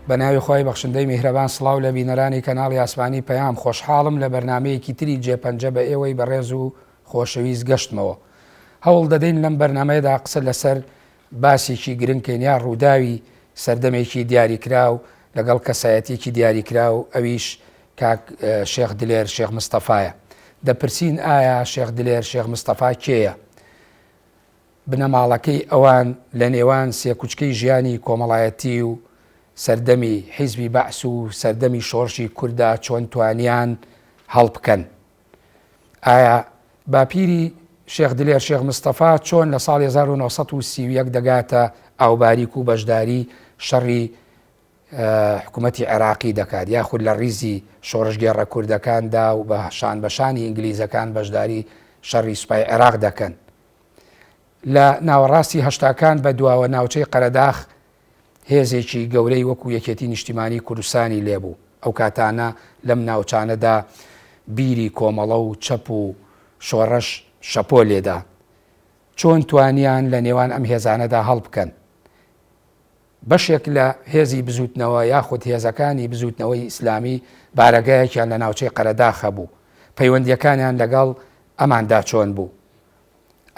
بە ناوی خوای بەخشندەی میهرەبان سڵاو لە بینەرانی کەناڵی ئاسمانی پەیام خۆشحاڵم لە بەرنامەیەکی تری جێپەنجە بە ئێوەی بەڕێز و خۆشەویست گەشتمەوە هەوڵ دەدەین لەم بەرنامەیەدا قسە لەسەر باسێکی گرنگ کەین یا ڕووداوی سەردەمێکی دیاریکراو لەگەڵ کەسایەتیەکی دیاریکراو ئەویش کاک شێخ دلێر شێخ مستەفایە دەپرسین ئایا شێخ دلێر شێخ مستەفا کێیە؟ بنەماڵەکەی ئەوان لە نێوان سێکوچکەی ژیانی کۆمەڵایەتی و سەردەمی حیزبی بەعس و سەردەمی شۆڕشی کورددا چۆن توانیان هەڵبکەن؟ ئایا باپیری شێخ دلێر شێخ مستەفا چۆن لە ساڵی 1931 دەگاتە ئاوباریک و بەشداری شەڕی حکوومەتی عێراقی دەکات یاخود لە ڕیزی شۆڕشگێڕە کوردەکاندا و بە شان بەشانی ئینگلیزەکان بەشداری شەڕی سوپای عێراق دەکەن؟ لە ناوەڕاستی هەشتاکان بە دواوە ناوچەی قەرەداخ هێزێکی گەورەی وەکو یەکێتی نیشتیمانی کوردستانی لێبوو. ئەو کاتانە لەم ناوچانەدا بیری کۆمەڵە و چەپ و شۆڕش شەپۆ لێدا. چۆن توانیان لە نێوان ئەم هێزانەدا هەڵبکەن؟ بەشێک لە هێزی بزووتنەوە یاخود هێزەکانی بزووتنەوەی ئیسلامی بارەگایەکیان لە ناوچەی قەرەداخ هەبوو، پەیوەندییەکانیان لەگەڵ ئەماندا چۆن بوو؟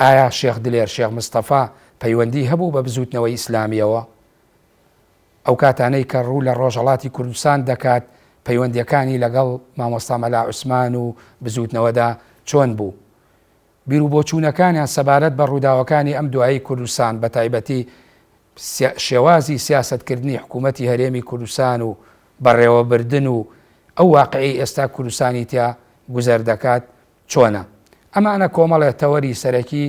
ئایا شێخ دلێر شێخ مستەفا پەیوەندی هەبوو بە بزووتنەوەی ئیسلامییەوە؟ ئەو کاتانەی کە ڕوو لە ڕۆژهەڵاتی کوردستان دەکات پەیوەندییەکانی لەگەڵ مامۆستا مەلا عوسمان و بزووتنەوەدا چۆن بوو؟ بیروبۆچوونەکانیان سەبارەت بە ڕووداوەکانی ئەم دوایی کوردستان بەتایبەتی شێوازی سیاسەتکردنی حکوومەتی هەرێمی کوردستان و بەڕێوەبردن و ئەو واقعەی ئێستا کوردستانی تیا گوزەر دەکات چۆنە؟ ئەمانە کۆمەڵێ تەوەری سەرەکی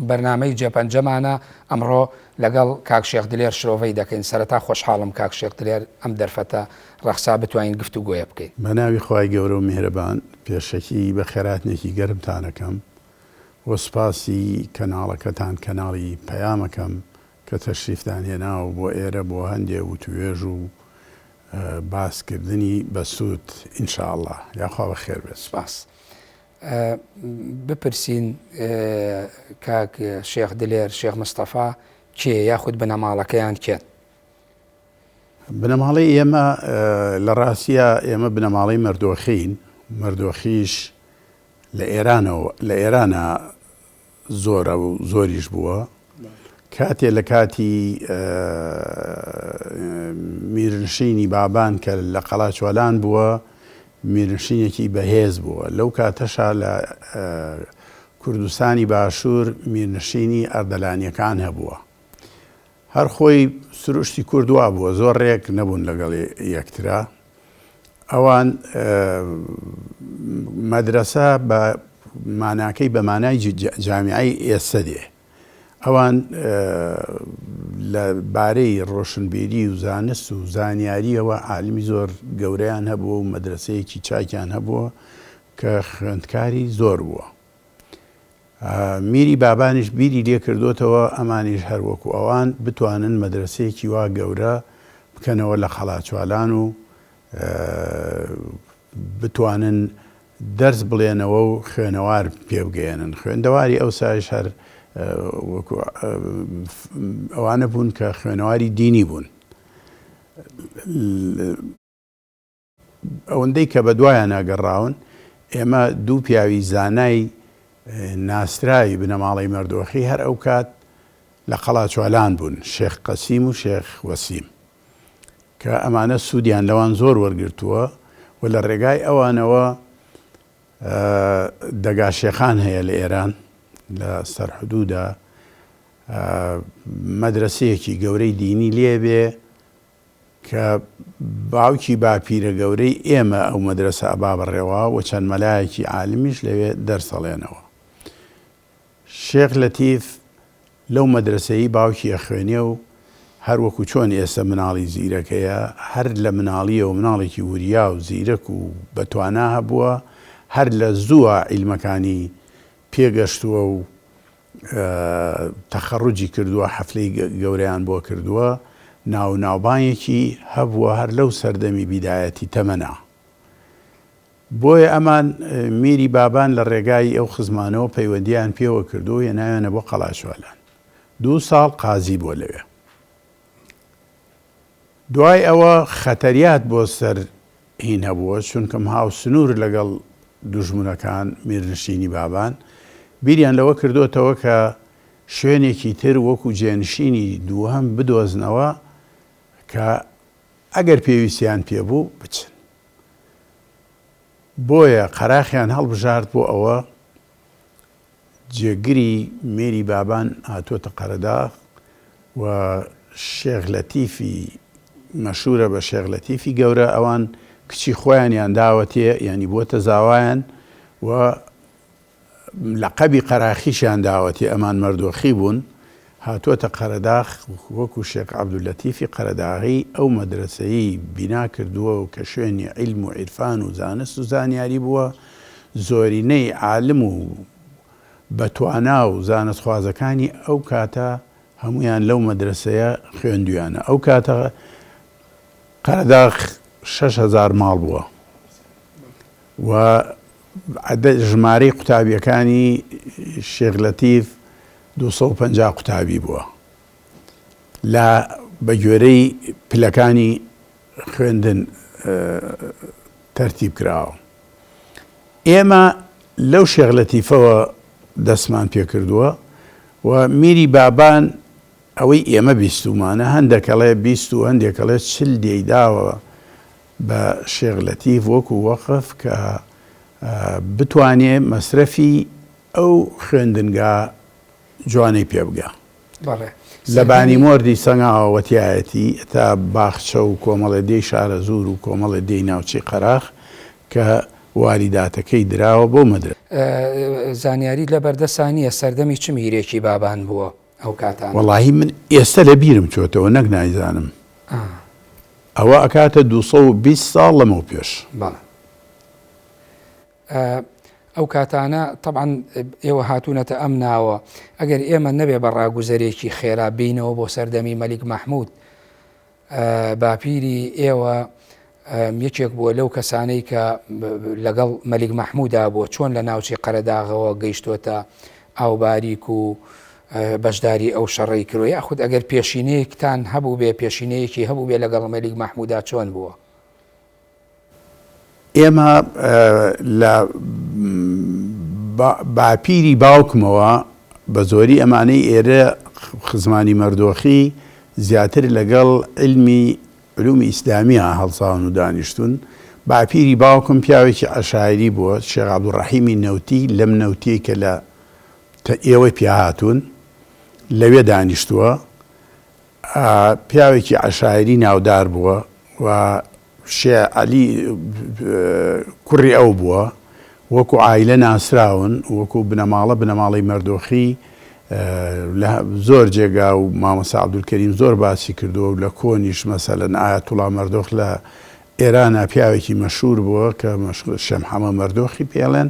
بەرنامەی جێپەنجەمانە ئەمڕۆ لەگەڵ کاک شێخ دلێر شرۆڤەی دەکەین سەرەتا خۆشحاڵم کاک شێخ دلێر ئەم دەرفەتە ڕەخسا بتوانین گفتوگۆیە بکەین. بەناوی خوای گەورە و میهرەبان پێشەکی بەخێرهاتنێکی گەرمتان ئەکەم و سوپاسی کەناڵەکەتان کەناڵی پەیام ئەکەم کە تەشریفتان هێناوە بۆ ئێرە بۆ هەندێ وتوێژ و باس کردنی بەسوود ان شاء اللە یاخوا بەخێر بێت. سوپاس. بپرسین کاک شێخ دلێر شێخ مستەفا کێ یاخود بنەماڵەکەیان کێن؟ بنەماڵەی ئێمە لە ڕاستیا ئێمە بنەماڵەی مەردۆخین، مەردۆخیش لە ئێرانەوە لە ئێرانە زۆرە و زۆریش بووە. کاتێ لە کاتی میرنشینی بابان کە لە قەڵاچوالان بووە، میرنشینێکی بەهێز بووە. لەو کاتەشا لە کوردستانی باشوور میرنشینی ئەردەلانییەکان هەبووە. هەر خۆی سروشتی کورد وا بووە، زۆر ڕێک نەبوون لەگەڵ یەکترا. ئەوان مەدرەسە بە ماناکەی بە مانای جامیعەی ئێستە دێ. ئەوان لە بارەی ڕۆشنبیری و زانست و زانیارییەوە عالمی زۆر گەورەیان هەبووە و مەدرەسەیەکی چاکیان هەبووە کە خوێندکاری زۆر بووە. میری بابانیش بیری لێ کردۆتەوە ئەمانیش هەر وەکو ئەوان بتوانن مەدرەسەیەکی وا گەورە بکەنەوە لە قەڵاچوالان و بتوانن دەرس بڵێنەوە و خوێنەوار پێ بگەیەنن. خوێندەواری ئەوسایش هەر وەکو ئەوانە بوون کە خوێنەواری دینی بوون. ئەوەندەی کە بەدوایانا گەڕاون، ئێمە دوو پیاوی زانای ناسراوی بنەماڵەی مەردۆخی هەر ئەوکات لە قەڵاچوالان بوون، شێخ قەسیم و شێخ وەسیم، کە ئەمانە سوودیان لەوان زۆر وەرگرتووە و لە ڕێگای ئەوانەوە دەگا شێخان هەیە لە ئێران لە سەرحدوودا مەدرەسەیەکی گەورەی دینی لێ بێ کە باوکی باپیرە گەورەی ئێمە ئەو مەدرەسە ئەبا بەڕێوە و چەند مەلایەکی عالمیش لەوێ دەرس ئەڵێنەوە. شێخ لەتیف لەو مەدرەسەی باوکی ئەخوێنێ و هەر وەکوو چۆن ئێستە مناڵی زیرەک هەیە، هەر لە مناڵییەوە مناڵێکی وریا و زیرەک و بەتوانا هەبووە، هەر لە زووە عیلمەکانی پێ گەشتووە و تەخەڕوجی کردووە، حەفلەی گەورەیان بۆ کردووە، ناو و ناوبانگێکی هەبووە هەر لەو سەردەمی بیدایەتی تەمەنا. بۆیە ئەمان میری بابان لە ڕێگای ئەو خزمانەوە پەیوەندییان پێوە کردووە و هێناویانە بۆ قەڵاچوالان. دوو ساڵ قازی بووە لەوێ. دوای ئەوە خەتەریات بۆ سەر هین هەبووە، چونکم هاوسنوور لەگەڵ دوژمنەکان، میرنشینی بابان، بیریان لەوە کردۆتەوە کە شوێنێکی تر وەکو جێنشینی دووهەم بدۆزنەوە کە ئەگەر پێویستیان پێ بوو بچن. بۆیە قەراخیان هەڵبژارد بۆ ئەوە جێگری میری بابان هاتووەتە قەرەداغ و شێخ لەتیفی مەشهورە بە شێخ لەتیفی گەورە ئەوان کچی خۆیانیان داوەتێ یانی بووەتە زاوایان و لەقەبی قەراخیشیان داوەتێ ئەمان مەردۆخی بوون هاتووەتە قەرەداخ وەکو شێخ عەبدوللەتیفی قەرەداغی ئەو مەدرەسەیەی بینا کردووە و کە شوێنی عیلم و عیرفان و زانست و زانیاری بووە، زۆرینەی عالم و بەتوانا و زانستخوازەکانی ئەو کاتە هەموویان لەو مەدرەسەیە خوێندوویانە. ئەو کاتە قەرەداغ 6000 ماڵ بووە و ژمارەی قوتابیەکانی شێخ لەتیف 250 قوتابی بووە لە بە گوێرەی پلەکانی خوێندن تەرتیب کراوە. ئێمە لەو شێخ لەتیفەوە دەستمان پێکردووە و میری بابان ئەوەی ئێمە بیستوومانە هەندێک ئەڵێ 20 و هەندێک ئەڵێ 40 دێی داوە بە شێخ لەتیف وەکو وەقف کە بتوانێ مەسرەفی ئەو خوێندنگا جوانەی پێ بگا. بەڵێ. لە بانیمۆردی سەنگاوە تیایەتی تا باخچە و کۆمەڵێ دێی شارەزوور و کۆمەڵێ دێی ناوچەی قەراخ کە واریداتەکەی دراوە بەو مەدرەسە. زانیاریت لە بەردەسا نییە سەردەمی چ میرێکی بابان بووە ئەو کاتانە؟ وەڵاهی من ئێستە لە بیرم چۆتەوە نەک نایزانم. ئەوە ئەکاتە 220 ساڵ لەمەو پێش. بەڵێ. ئەو کاتانە تەبعەن ئێوە هاتوونەتە ئەم ناوە، ئەگەر ئێمە نەبێ بە ڕاگوزەرێکی خێرا بێینەوە بۆ سەردەمی مەلیک مەحموود، باپیری ئێوە یەکێک بووە لەو کەسانەی کە لەگەڵ مەلیک مەحموودا بووە، چۆن لە ناوچەی قەرەداغەوە گەیشتۆتە ئاوباریک و بەشداری ئەو شەڕەی کردووە، یاخود ئەگەر پێشینەیەکتان هەبووبێ، پێشینەیەکی هەبووبێ لەگەڵ مەلیک مەحموودا چۆن بووە؟ ئێمە لە باپیری باوکمەوە بە زۆری ئەمانەی ئێرە خزمانی مەردۆخی زیاتر لەگەڵ عیلمی علومی ئیسلامیە هەڵساون و دانیشتوون. باپیری باوکم پیاوێکی عەشایری بووە، شێخ عەبدولڕەحیمی نەوتی لەم نەوتیەی کە لە ئێوەی پیا هاتوون لەوێ دانیشتووە. پیاوێکی عەشایری ناودار بووە و شێ عەلی کوڕی ئەو بووە، وەکو عایلە ناسراون، وەکو بنەماڵە بنەماڵەی مەردۆخی لە زۆر جێگا و مامۆستا عەبدولکەریم زۆر باسی کردووە و لە کۆنیش مەسەلەن ئایەتوڵا مەردۆخ لە ئێرانا پیاوێکی مەشهور بووە کە شێ محەمە مەردۆخی پێڵێن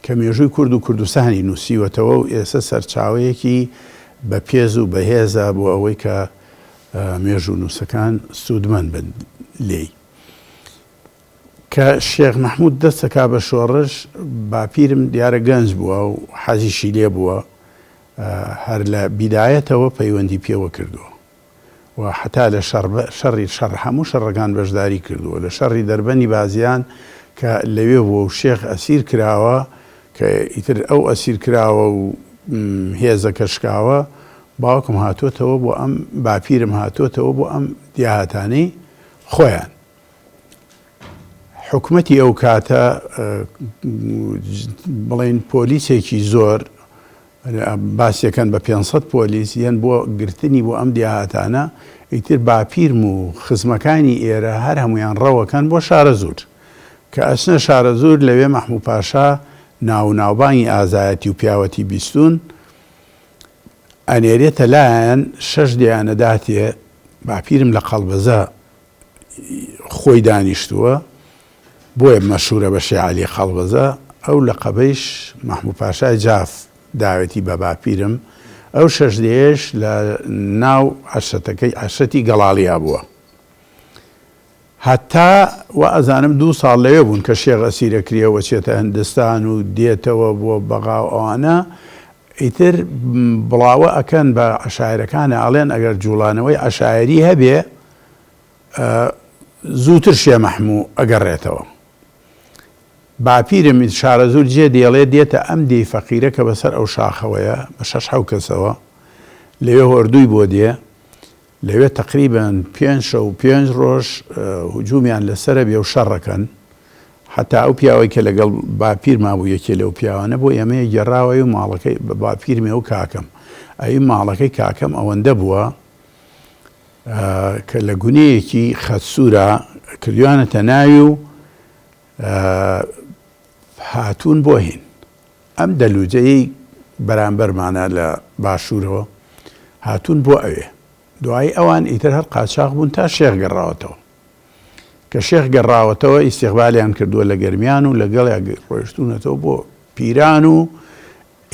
کە مێژووی کورد و کوردستانی نووسیوەتەوە و ئێستا سەرچاوەیەکی بەپێز و بەهێزە بۆ ئەوەی کە مێژوونووسەکان سوودمەند بن لێی. کە شێخ مەحموود دەست دەکا بە شۆڕش، باپیرم دیارە گەنج بووە و حەزیشی لێ بووە، هەر لە بیدایەتەوە پەیوەندی پێوە کردووە و حەتا لە شەڕی شەڕ هەموو شەڕەکان بەشداری کردووە. لە شەڕی دەربەنی بازیان کە لەوێ بووە و شێخ ئەسیر کراوە، کە ئیتر ئەو ئەسیر کراوە و هێزەکە شکاوە، باوکم هاتۆتەوە بۆ ئەم باپیرم هاتۆتەوە بۆ ئەم دیاهاتانەی خۆیان. حکومەتی ئەو کاتە بڵێین پۆلیسێکی زۆر باسیەکەن بە 500 پۆلیس یەن بۆ گرتنی بۆ ئەم دیاهاتانە ئیتر باپیرم و خزمەکانی ئێرە هەر هەمویان ڕەوەکەن بۆ شارەزوور کە ئەچنە شارەزوور لەوێ مەحموو پاشا ناو و ناوبانگی ئازایەتی و پیاوەتی بیستوون ئەنێرێتە لایان شەش دێیان ئەداتێ باپیرم لە قەڵبەزە خۆی دانیشتووە بۆیە مەشهورە بە شێ عەلی قەڵبەزە ئەو لەقەبەیش مەحموو پاشای جاف داوێتی بە باپیرم ئەو شەش دێیەش لە ناو عەشرەتەکەی عەشرەتی گەڵاڵیا بووە. هەتا وا ئەزانم دوو ساڵ لەوێ بوون کە شێخ ئەسیر ئەکرێ و ئەچێتە هندستان و دێتەوە بۆ بەغا و ئەوانە ئیتر بڵاوە ئەکەن بە عەشایرەکانە ئەڵێن ئەگەر جوڵانەوەی عەشایری هەبێ. زووتر شێ مەحموو ئەگەڕێتەوە. باپیرم شارەزوور جێ دێڵێ دێتە ئەم دێی فەقیرە کە بەسەر ئەو شاخەوەیە بە شەش حەو کەسەوە لەوێ هۆردووی بۆ دێ لەوێ تەقریبەن پێنج شەو و پێنج ڕۆژ هجومیان لەسەرە بێ و شەڕەکەن حەتا ئەو پیاوەی کە لەگەڵ باپیرما بوو یەکێ لەو پیاوانە بۆ ئێمەیە گێڕاوەی و ماڵەکەی بە باپیرمێ و کاکەم ئەی ماڵەکەی کاکەم ئەوەندە بووە کە لە گونەیەکی خەتسوورا کردویانەتە ناوی و هاتوون بۆ هین ئەم دەلوجەی بەرامبەرمانە لە باشوورەوە هاتوون بۆ ئەوێ دوایی ئەوان ئیتر هەر قاچاخ بوون تا شێخ گەڕاوەتەوە کە شێخ گەڕاوەتەوە ئیستیقبالیان کردووە لە گەرمیان و لەگەڵیا ڕۆیشتوونەتەوە بۆ پیران و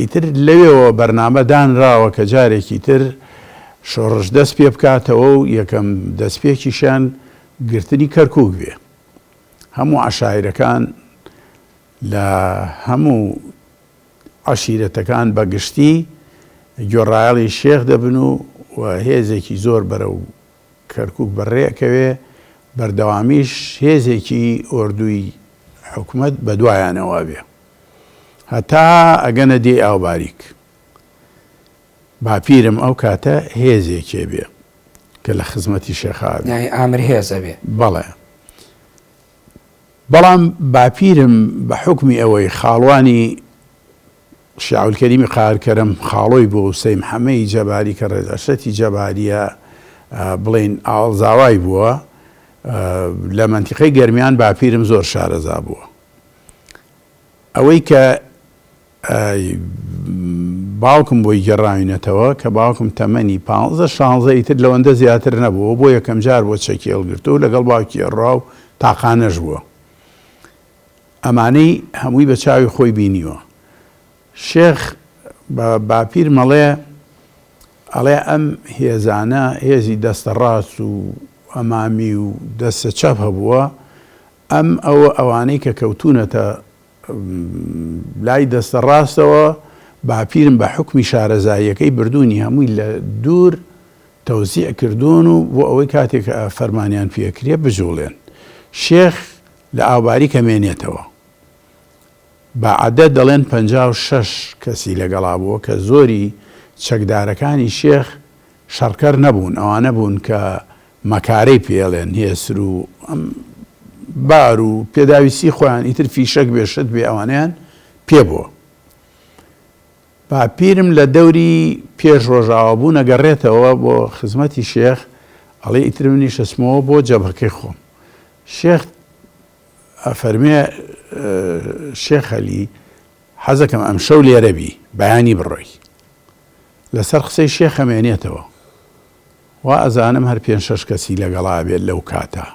ئیتر لەوێوە بەرنامە دانراوە کە جارێکی تر شۆڕش دەست پێ بکاتەوە و یەکەم دەستپێکیشیان گرتنی کەرکووک بێ. هەموو عەشایرەکان لە هەموو عەشیرەتەکان بە گشتی گوێڕایەڵی شێخ دەبن و و هێزێکی زۆر بەرەو کەرکووک بەڕێ ئەکەوێ، بەردەوامیش هێزێکی ئۆردووی حکومەت بەدوایانەوە ئەبێ هەتا ئەگەنە دێی ئاوباریک. باپیرم ئەو کاتە هێزێکێ بێ کە لە خزمەتی شێخا ئەبێ. یانی ئامر هێز ئەبێ. بەڵێ. بەڵام باپیرم بە حوکمی ئەوەی خاڵوانی شێخ عەبدولکەریمی قاهر کەرەم خاڵۆی بووە و سەی محەمەی جەباری کە ڕێز عەشرەتی جەبارییە بڵێین ئاوەڵزاوای بووە، لە مەنتیقەی گەرمیان باپیرم زۆر شارەزا بووە. ئەوەی کە باوکم بۆی گێڕاوینەتەوە کە باوکم تەمەنی پانزە شانزە ئیتر لەوەندە زیاتر نەبووە بۆ یەکەم جار بۆ چەکی هەڵگرتووە و لەگەڵ باوکی ئەڕوا و تاقانەش بووە. ئەمانەی هەمووی بە چاوی خۆی بینیوە. شێخ بە باپیرم ئەڵێ، ئەڵێ ئەم هێزانە هێزی دەستە ڕاست و ئەمامی و دەستە چەپ هەبووە، ئەم ئەو ئەوانەی کە کەوتوونەتە لای دەستە ڕاستەوە باپیرم بە حوکمی شارەزاییەکەی بردوونی هەمووی لە دوور تەوزیع کردوون و بۆ ئەوەی کاتێک فەرمانیان پێکرێ بجوڵێن. شێخ لە ئاوباریک ئەمێنێتەوە. بە عەدەد دەڵێن 56 کەسی لەگەڵا بووە کە زۆری چەکدارەکانی شێخ شەڕکەر نەبوون، ئەوانە بوون کە مەکارەی پێڵێن هێسر و ئەم بار و پێداویستی خۆیان ئیتر فیشەک بێ شت بێ ئەوانەیان پێ بووە. باپیرم لە دەوری پێش ڕۆژاوا بوون ئەگەڕێتەوە بۆ خزمەتی شێخ ئەڵێ ئیتر منیش ئەچمەوە بۆ جەبهەکەی خۆم. شێخ ئەفەرمێ شێخ عەلی حەزەکەم ئەمشەو لێرە بی بەیانی بڕۆی. لەسەر قسەی شێخ ئەمێنێتەوە. وا ئەزانم هەر پێنج شەش کەسی لەگەڵا بێت لەو کاتە.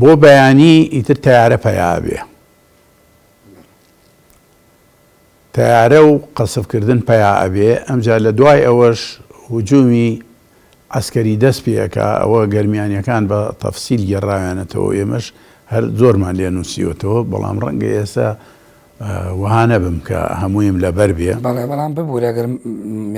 بۆ بەیانی ئیتر تەیارە پەیا ئەبێ. تەیارە و قەسف کردن پەیا ئەبێ، ئەمجا لە دوای ئەوەش هجومی عەسکەری دەس پێ ئەکا، ئەوە گەرمیانیەکان بە تەفسیل گێڕاویانەتەوە و ئێمەش هەر زۆرمان لێ نووسیوەتەوە، بەڵام ڕەنگە ئێستا وەها نەبم کە هەموویم لەبەر بێ. بەڵێ، بەڵام ببورە گەر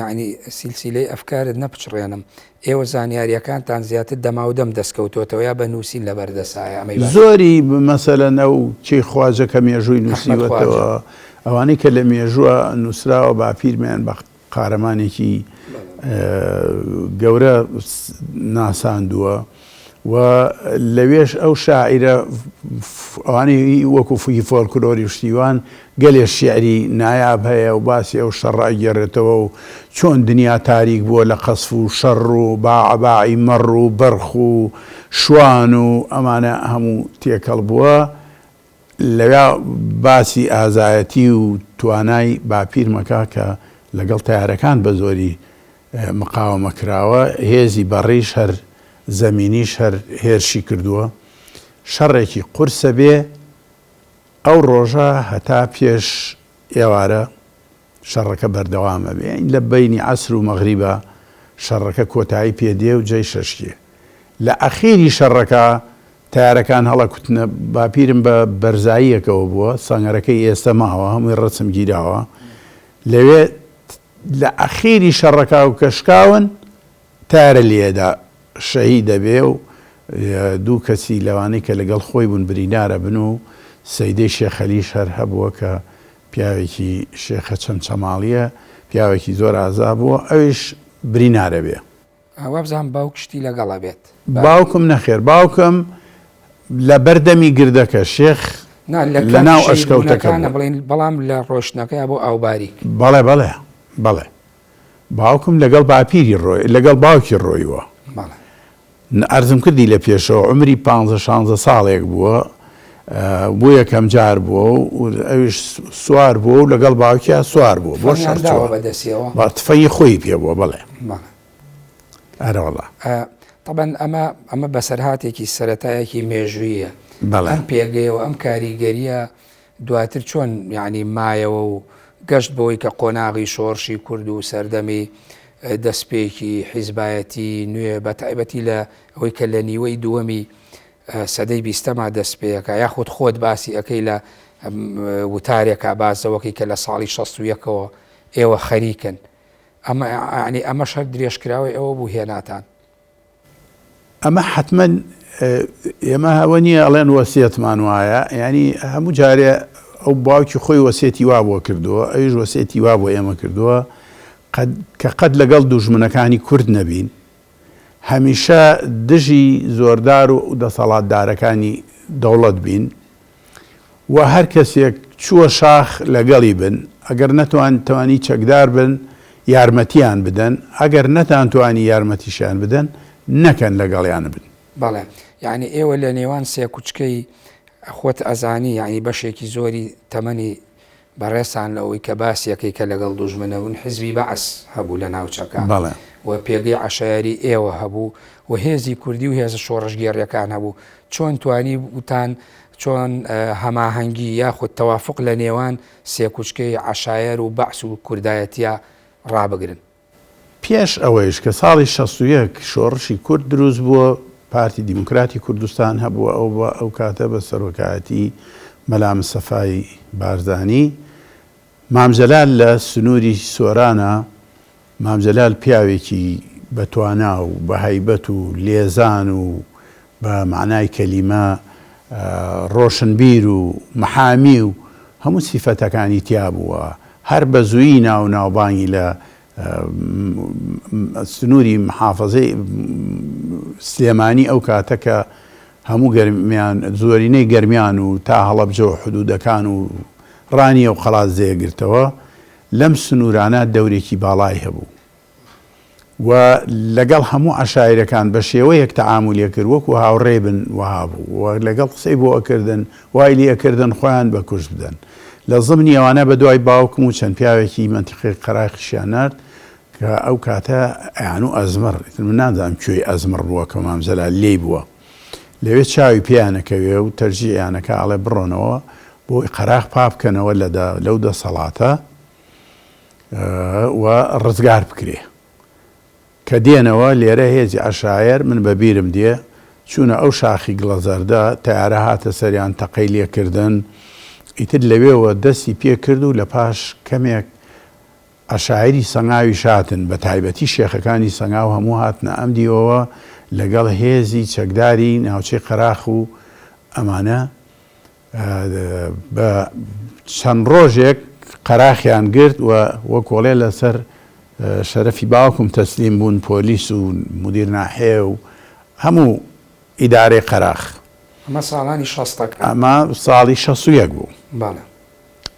یەعنی سیلسیلەی ئەفکارت نەپچڕێنم، ئێوە زانیارییەکانتان زیاتر دەماودەم دەست کەوتۆتەوە یا بە نووسین لەبەر دەسایە ئەمەی باس. زۆری مەسەلەن ئەو کێی خواجە کە مێژووی ئەحمەد خواجە. نووسیوەتەوە، ئەوانەی کە لە مێژووە نووسراوە باپیرمیان بە قارەمانێکی گەورە ناساندووە و لەوێش ئەو شاعیرە ئەوانەی وەکو هی فۆلکلۆری و شتیوان گەلێ شیعری نایاب هەیە و باسی ئەو شەڕە ئەگێڕێتەوە و چۆن دنیا تاریک بووە لە قەسف و شەڕ و باعەباعی مەڕ و بەرخ و شوان و ئەمانە هەموو تێکەڵ بووە لەویا باسی ئازایەتی و توانای باپیرم ئەکا کە لەگەڵ تەیارەکان بە زۆری مقاوەمە کراوە، هێزی بەڕیش هەر زەمینیش هەر هێرشی کردووە. شەڕێکی قورسە بێ ئەو ڕۆژە هەتا پێش ئێوارە شەڕەکە بەردەوام ئەبێ یانی لە بەینی عەسر و مەغریبا شەڕەکە کۆتایی پێ دێ و جەیش ئەشکێ. لە ئەخیری شەڕەکە تەیارەکان هەڵەکوتنە باپیرم بە بەرزاییەکەوە بووە سەنگەرەکەی ئێستە ماوە هەمووی ڕەسم گیراوە لەوێ لە ئەخیری شەڕەکە و کە شکاون تەیارە لێدا شەهید دەبێ و دوو کەسی لەوانەی کە لەگەڵ خۆی بوون بریندار ئەبن و سەیدەی شێخەلیش هەر هەبووە کە پیاوێکی شێخە چەمچەماڵیە پیاوێکی زۆر ئازا بووە ئەویش بریندار ئەبێ. وابزانم باوکشتی لەگەڵ ئەبێت. باوکم نەخێر باوکم لە بەر دەمی گردەکە شێخ نا لە لە کاتی ناو شەهید ئەشکەوتەکە بوونەکانە بووە. بڵێین بەڵام لە ڕۆشتنەکەیا بۆ ئاوباریک. بەڵێ بەڵێ بەڵێ باوکم لەگەڵ باپیری ڕۆی لەگەڵ باوکی ڕۆیوە. بەڵێ. عەرزم کردی لە پێشەوە عومری پانزە شانزە ساڵێک بووە بۆ یەکەم جار بووە و ئەویش سوار بووە و لەگەڵ باوکیا سوار بووە بۆ تفەنگیان شەڕ داوە چووە بە دەستیەوە؟ بە تفەنگی خۆی پێ بووە بەڵێ بەڵێ. ئەرەوەڵا. تەبعەن ئەمە ئەمە بەسەرهاتێکی سەرەتایەکی مێژوویە. بەڵێ. ئەم پێگەیە و ئەم کاریگەرییە دواتر چۆن یانی مایەوە و گەشت بەوەی کە قۆناغی شۆڕشی کورد و سەردەمی دەستپێکی حیزبایەتی نوێ بە تایبەتی لە ئەوەی کە لە نیوەی دووەمی سەدەی بیستەما دەست پێەکە یاخود خۆت باسی ئەەکەی لە وتارێکا بازەوەکەی کە لە ساڵی 61ەوە ئێوە خەریکن ئەمە ینی ئەمەش هەر درێژکراوەی ئەوە بوو هێناتان. ئەمە حەتمەن ئێمە ئەوە نییە ئەڵێن وەسیەتمان وایە یانی هەموو جارێ ئەو باوکی خۆی وەسێتی وا بۆ کردووە ئەویش وەسێتی وا بۆ ئێمە کردووە کە قەت لەگەڵ دوژمنەکانی کورد نەبین هەمیشە دژی زۆردار و دەسەڵاتدارەکانی دەوڵەت بین و هەر کەسێک چووە شاخ لەگەڵی بن، ئەگەر نەتوان توانی چەکدار بن یارمەتیان بدەن، ئەگەر نەتانتوانی یارمەتیشیان بدەن نەکەن لەگەڵیان بن. بەڵێ یەعنی ئێوە لە نێوان سێکوچکەی خۆت ئەزانی یەعنی بەشێکی زۆری تەمەنی بەڕێزتان لەوەی کە باسی ئەکەی کە لەگەڵ دوژمنەبوون حزبی بەعس هەبوو لە ناوچەکە بەڵێ. و پێگەی عەشایەری ئێوە هەبوو و هێزی کوردی و هێزە شۆڕشگێڕیەکان هەبوو چۆن توانیتان چۆن هەماهەنگی یاخود تەوافوق لە نێوان سێکوچکەی عەشایەر و بەعس و کوردایەتیا ڕابگرن؟ پێش ئەوەیش کە ساڵی 61 شۆڕشی کورد دروست بووە، پارتی دیموکراتی کوردستان هەبووە ئەو ئەو کاتە بە سەرۆکایەتی مەلا مستەفای بارزانی، مام جەلال لە سنووری سۆرانە، مام جەلال پیاوێکی بە توانا و بە هەیبەت و لێزان و بە مەعنای کەلیمە ڕۆشنبیر و محامی و هەموو سیفەتەکانی تیا بووە، هەر بە زوویی ناو و ناوبانگی لە سنووری محافەزەی سلێمانی ئەو کاتە کە هەموو گەرمیان زۆرینەی گەرمیان و تا هەڵەبجە و حدوودەکان و ڕانیە و قەڵادزێ گرتەوە لەم سنوورانە دەورێکی باڵای هەبوو و لەگەڵ هەموو عەشایرەکان بە شێوەیەک تەعامولی ئەکرد وەکوو هاوڕێ بن وەها بوو و لەگەڵ قسەی بۆ ئەکردن وای لێ ئەکردن خۆیان بە کوشت بدەن. لە زمنی ئەوانە بە دوای باوکم و چەند پیاوێکی مەنتیقەی قەراخیشیان نارد کە ئەو کاتە ئەیانوو ئەزمڕ، ئیتر من نازانم کوێی ئەزمڕ بووە کە مام جەلال لێی بووە. لەوێ چاوی پێیان ئەکەوێ و تەرجیعیان ئەکا ئەڵێ بڕۆنەوە بۆی قەراخ پا بکەنەوە لە لەو دەسەڵاتە و ڕزگار بکرێ. کە دێنەوە لێرە هێزی عەشایەر من بە بیرم دێ چوونە ئەو شاخی گڵەزەردە تەیارە هاتە سەریان تەقەی لێ کردن ئیتر لەوێوە دەستی پێ کرد و لە پاش کەمێک عەشایری سەنگاویش هاتن بە تایبەتی شێخەکانی سەنگاو هەموو هاتنە ئەم دیوەوە لەگەڵ هێزی چەکداری ناوچەی قەراخ و ئەمانە بە چەند ڕۆژێک قەراخیان گرت و وەکۆڵێ لەسەر شەرەفی باوکم تەسلیم بوون پۆلیس و مدیر ناحیە و هەموو ئیدارەی قەراخ. ئەمە ساڵانی شەستەکان. ئەمە ساڵی 61 بوو. بەڵێ.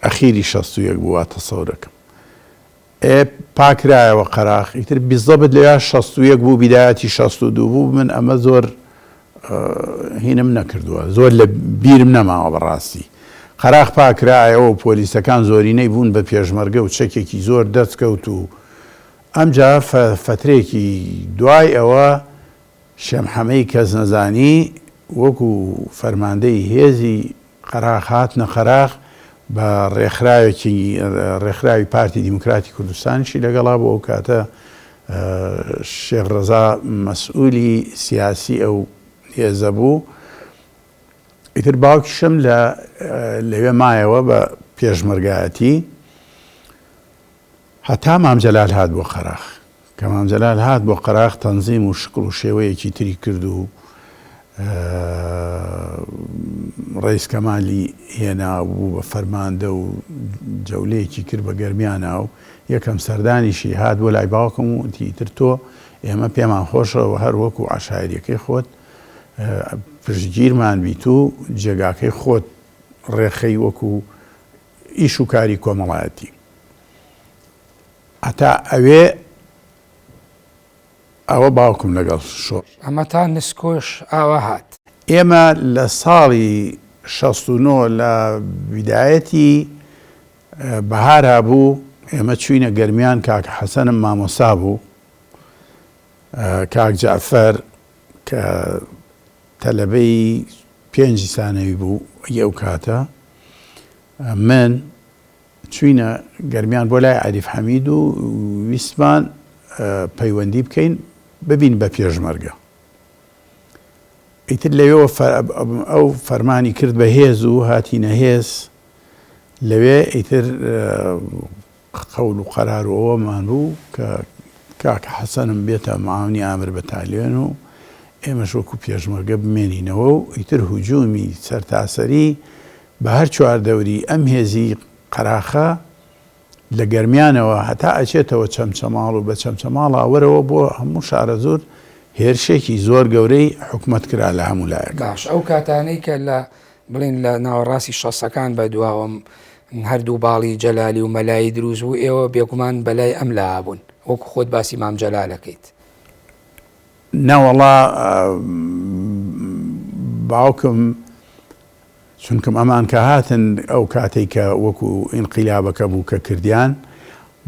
ئەخیری 61 بوو وا تەسەورەکەم. ئێ پاکرایەوە قەراخ ئیتر بیزەبت لەویا 61 بوو بیدایەتی 62 بوو من ئەمە زۆر هینم نەکردووە زۆر لە بیرم نەماوە بەڕاستی قەراخ پاکرایەوە و پۆلیسەکان زۆرینەی بوون بە پێشمەرگە و چەکێکی زۆر دەستکەوت و ئەمجا فەترێکی دوای ئەوە شێمحەمەی کەسنەزانی وەکو فەرماندەی هێزی قەراخ هاتنە قەراخ بە ڕێکخراوێکی ڕێکخراوی پارتی دیموکراتی کوردستانیشی لەگەڵا بوو ئەو کاتە شێخ ڕەزا مەسئولی سیاسی ئەو هێزە بوو ئیتر باوکیشم لە لەوێ مایەوە بە پێشمەرگایەتی هەتا مام جەلال هات بۆ قەراخ. کە مام جەلال هات بۆ قەراخ تەنزیم و شکڵ و شێوەیەکی تری کرد و. ڕەیس کەمالی هێنا و بوو بە فەرماندە و جەولەیەکی کرد بە گەرمیانا و یەکەم سەردانیشی هات بۆ لای باوکم و وتی ئیتر تۆ ئێمە پێمان خۆشە و هەر وەکوو عەشایریەکەی خۆت پشتگیرمان بیت و جێگاکەی خۆت ڕێکخەی وەکوو ئیش و کاری کۆمەڵایەتی. هەتا ئەوێ ئەوە باوکم لەگەڵ شۆڕش. ئەمە تا نسکۆش ئاوا هات. ئێمە لە ساڵی 69 لە بیدایەتی بەهارا بوو ئێمە چووینە گەرمیان کاک حەسەنم مامۆستا بوو کاک جەعفەر کە تەلەبەی پێنجی سانەوی بوو ی ئەو کاتە من چوینە گەرمیان بۆ لای عەریف حەمید و ویستمان پەیوەندی بکەین ببین بە پێشمەرگە. ئیتر لەوێوە ئەو فەرمانی کرد بە هێز و هاتینە هێز لەوێ ئیتر قەول و قەرار و ئەوەمان بوو کە کاک حەسەنم بێتە معاونی ئامر بەتالیۆن و ئێمەش وەکو پێشمەرگە بمێنینەوە و ئیتر هجومی سەرتاسەری بە هەر چواردەوری ئەم هێزی قەراخە لە گەرمیانەوە هەتا ئەچێتەوە چەمچەماڵ و بە چەمچەماڵا وەرەوە بۆ هەموو شارەزوور هێرشێکی زۆر گەورەی حکومەت کرا لە هەموو لایەکەوە. باش ئەو کاتانەی کە لە بڵێین لە ناوەڕاستی شەستەکان بە دواوە هەردوو باڵی جەلالی و مەلایی دروست بوو ئێوە بێگومان بەلای ئەم لا بوون وەکو خۆت باسی مام جەلال ئەکەیت. نەوەڵا باوکم چونکم ئەمان کە هاتن ئەو کاتەی کە وەکو ئینقیلابەکە بوو کە کردیان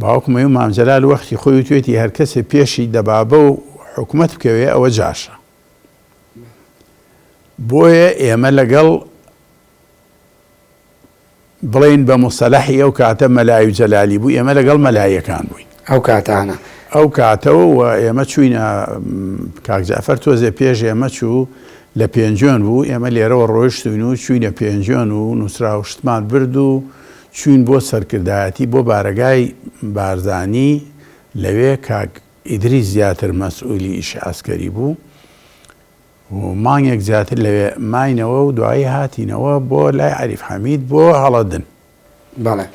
باوکم ئەی و مام جەلال وەختی خۆی وتوێتی هەر کەسێ پێشی دەبابە و حکومەت بکەوێ ئەوە جاشە بۆیە ئێمە لەگەڵ بڵێین بە موستەلەحی ئەو کاتە مەلای و جەلالی بوو، ئێمە لەگەڵ مەلاییەکان بووین. ئەو کاتانە. ئەو کاتە و ئێمە چووینە، کاک جەعفەر تۆزێ پێش ئێمە چوو، لە پێنجوێن بوو، ئێمە لێرەوە ڕۆیشتووین و چووینە پێنجوێن و نووسراو شتمان برد و چووین بۆ سەرکردایەتی بۆ بارەگای بارزانی، لەوێ کاک ئیدریس زیاتر مەسئولی ئیشی عەسکەری بوو. و مانگێک زیاتر لەوێ ماینەوە و دوایی هاتینەوە بۆ لای عەریف حەمید بۆ هەڵەدن. بەڵێ.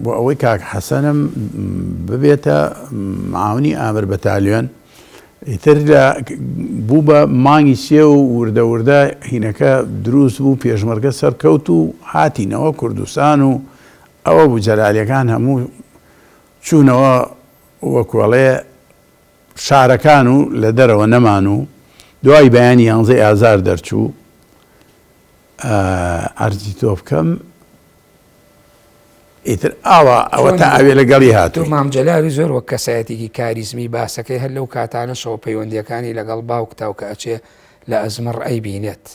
بۆ ئەوەی کاک حەسەنم ببێتە معاونی ئامر بەتالیۆن. ئیتر لە بوو بە مانگی سێ و وردە وردە هینەکە دروست بوو، پێشمەرگە سەرکەوت و هاتینەوە کوردستان و ئەوە بوو جەلالیەکان هەموو چوونەوە وەکوەڵێ شارەکان و لە دەرەوە نەمان و دوای بەیانی یانزەی ئازار دەرچوو عەرزی تۆ بکەم ئیتر ئاوا ئەوە تا ئەوێ لەگەڵی هاتوو. تۆ مام جەلالی زۆر وەک کەسایەتێکی کاریزمی باسەکەی هەر لەو کاتانەشەوە پەیوەندیەکانی لەگەڵ باوکتا و کە ئەچێ لە ئەزمڕ ئەیبینێت.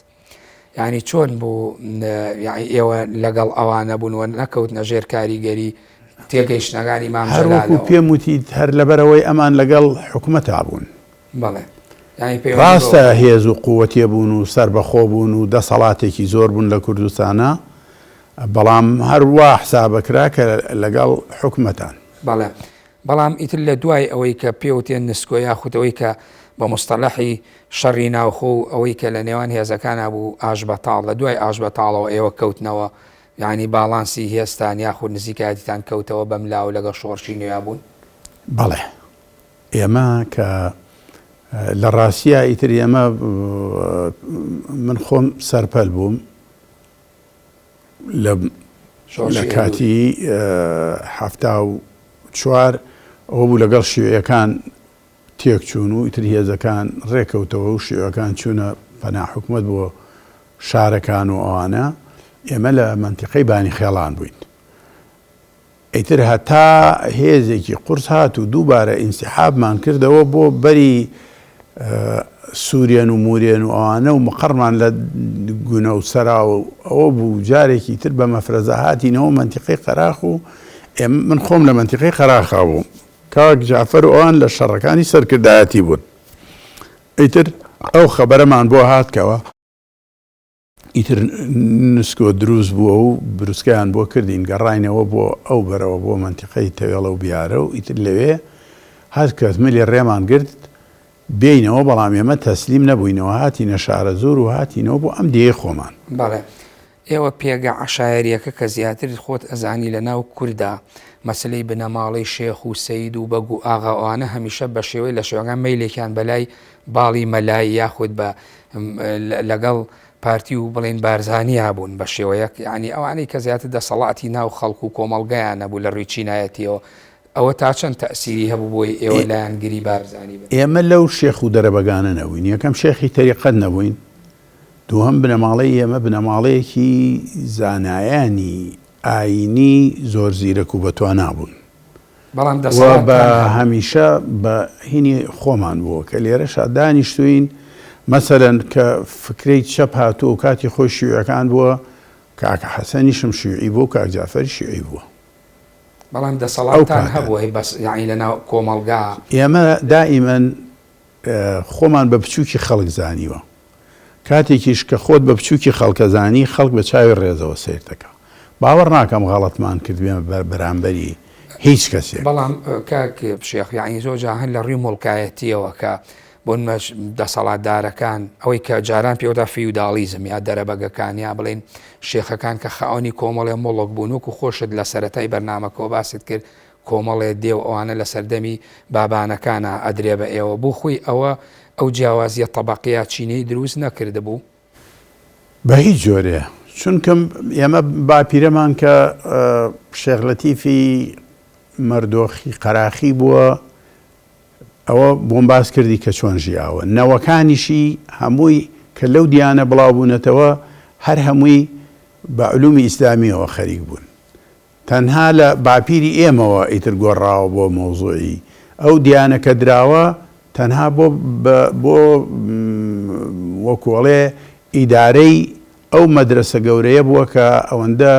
یانی چۆن بوو یانی ئێوە لەگەڵ ئەوانە بوون و نەکەوتنە ژێر کاریگەری تێگەیشتنەکانی مام هەر وەکو جەلالەوە؟ پێم وتیت هەر لەبەرئەوەی ئەمان لەگەڵ حکومەتا بوون. بەڵێ یانی پەیوەندی ڕاستە بەوە. هێز و قوەتێ بوون و سەربەخۆ بوون و دەسەڵاتێکی زۆر بوون لە کوردستانا، بەڵام هەر وا حسابەکرا کە لەگەڵ حکومەتان. بەڵێ بەڵام ئیتر لە دوای ئەوەی کە پێوتێن نسکۆ یاخود ئەوەی کە بە موستەلەحی شەڕی ناوخۆ و ئەوەی کە لە نێوان هێزەکانا بوو ئاشبەتاڵ، لە دوای ئاشبەتاڵەوە ئێوە کەوتنەوە یانی باڵانسی هێزتان یاخود نزیکایەتیتان کەوتەوە بەم لاوە لەگەڵ شۆڕشی نوێیا بوون؟ بەڵێ ئێمە کە لە ڕاستیا ئیتر ئێمە من خۆم سەرپەل بووم لە لە کاتی 74 ئەوە بوو لەگەڵ شیوعیەکان تێکچوون و ئیتر هێزەکان ڕێکەوتەوە و شیوعەکان چوونە پەنا حکومەت بۆ شارەکان و ئەوانە، ئێمە لە مەنتیقەی بانی خێڵان بووین. ئیتر هەتا هێزێکی قورس هات و دووبارە ئینسیحابمان کردەوە بۆ بەری سوورێن و موورێن و ئەوانە و مقەڕمان لە گونە و سەرا و ئەوە بوو جارێکی تر بە مەفرەزە هاتینەوە مەنتیقەی قەراخ و من خۆم لە مەنتیقەی قەراخا بووم. کاک جەعفەر و ئەوان لە شەڕەکانی سەرکردایەتی بوون. ئیتر ئەو خەبەرەمان بۆ هات کەوا ئیتر نسکۆ دروست بووە و بروسکەیان بۆ کردین، گەڕاینەوە بۆ ئەو بەرەوە بۆ مەنتیقەی تەوێڵە و بیارە و ئیتر لەوێ هەر کەس ملی ڕێمان گرت. بێینەوە، بەڵام ئێمە تەسلیم نەبووینەوە، هاتینە شارەزوور و هاتینەوە بۆ ئەم دێیەی خۆمان. بەڵێ. ئێوە پێگە عەشایەریەکە کە زیاتر خۆت ئەزانی لە ناو کوردا مەسەلەی بنەماڵەی شێخ و سەید و بەگ و ئاغا ئەوانە هەمیشە بە شێوەی لە شێوەکان مەیلێکیان بە لای باڵی مەلای یاخود بە لەگەڵ پارتی و بڵێین بارزانیا بوون بە شێوەیەک یانی ئەوانەی کە زیاتر دەسەڵاتی ناو خەڵک و کۆمەڵگەیان نەبوو لە ڕووی چینایەتیەوە ئەوە تا چەند تەئسیری هەبوو بۆی ئێوە لایەنگری بارزانی بن؟ ئێمە لەو شێخ و دەرەبەگانە نەبووین یەکەم شێخی تەریقەت نەبووین دووهەم بنەماڵەی ئێمە بنەماڵەیەکی زانایانی ئایینی زۆر زیرەک و بەتوانا بوون بەڵام و دەسەڵاتتان بە هەبوو. هەمیشە بە هینی خۆمان بووە کە لێرەشا دانیشتووین مەسەلەن کە فکرەی چەپ هاتووە و کاتی خۆی شیوعیەکان بووە کاکە حەسەنیشم شیوعی بووە و کاک جەعفەریش شیوعی بووە. بەڵام ئەو دەسەڵاتتان کاتە. هەبووە بەس یەعنی لەناو کۆمەڵگا. ئێمە دائیمەن خۆمان بە بچووکی خەڵک زانیوە. کاتێکیش کە خۆت بە بچووکی خەڵکەزانی، خەڵک بە چاوی ڕێزەوە سەیرت دەکا. باوەڕ ناکەم غەڵەتمان کردبێ بە بەرامبەری هیچ کەسێک. بەڵام کاک شێخ یەعنی زۆر جار هەر لە ڕووی موڵکایەتییەوە کە بۆ نموونە دەسەڵاتدارەکان ئەوەی کە جاران پێوترا فیوداڵیزم یا دەرەبەگەکان یا بڵێین شێخەکان کە خاوەنی کۆمەڵێ موڵک بوون وەکو خۆشت لە سەرەتای بەرنامەکەوە باست کرد کۆمەڵێ دێ و ئەوانە لە سەردەمی بابانەکانا ئەدرێ بە ئێوە بۆ خۆی ئەوە ئەو جیاوازیە تەبەقیە چینەی دروست نەکردبوو؟ بە هیچ جۆرێ چونکم ئێمە باپیرەمان کە شێخ لەتیفی مەردۆخی قەراخی بووە ئەوە بۆم باس کردی کە چۆن ژیاوە نەوەکانیشی هەمووی کە لەو دیانە بڵاو بوونەتەوە هەر هەمووی بە علومی ئیسلامیەوە خەریک بوون تەنها لە باپیری ئێمەوە ئیتر گۆڕاوە بۆ مەوزوعی ئەو دیانە کە دراوە تەنها بۆ بۆ وەکو ئەڵێ ئیدارەی ئەو مەدرەسە گەورەیە بووە کە ئەوەندە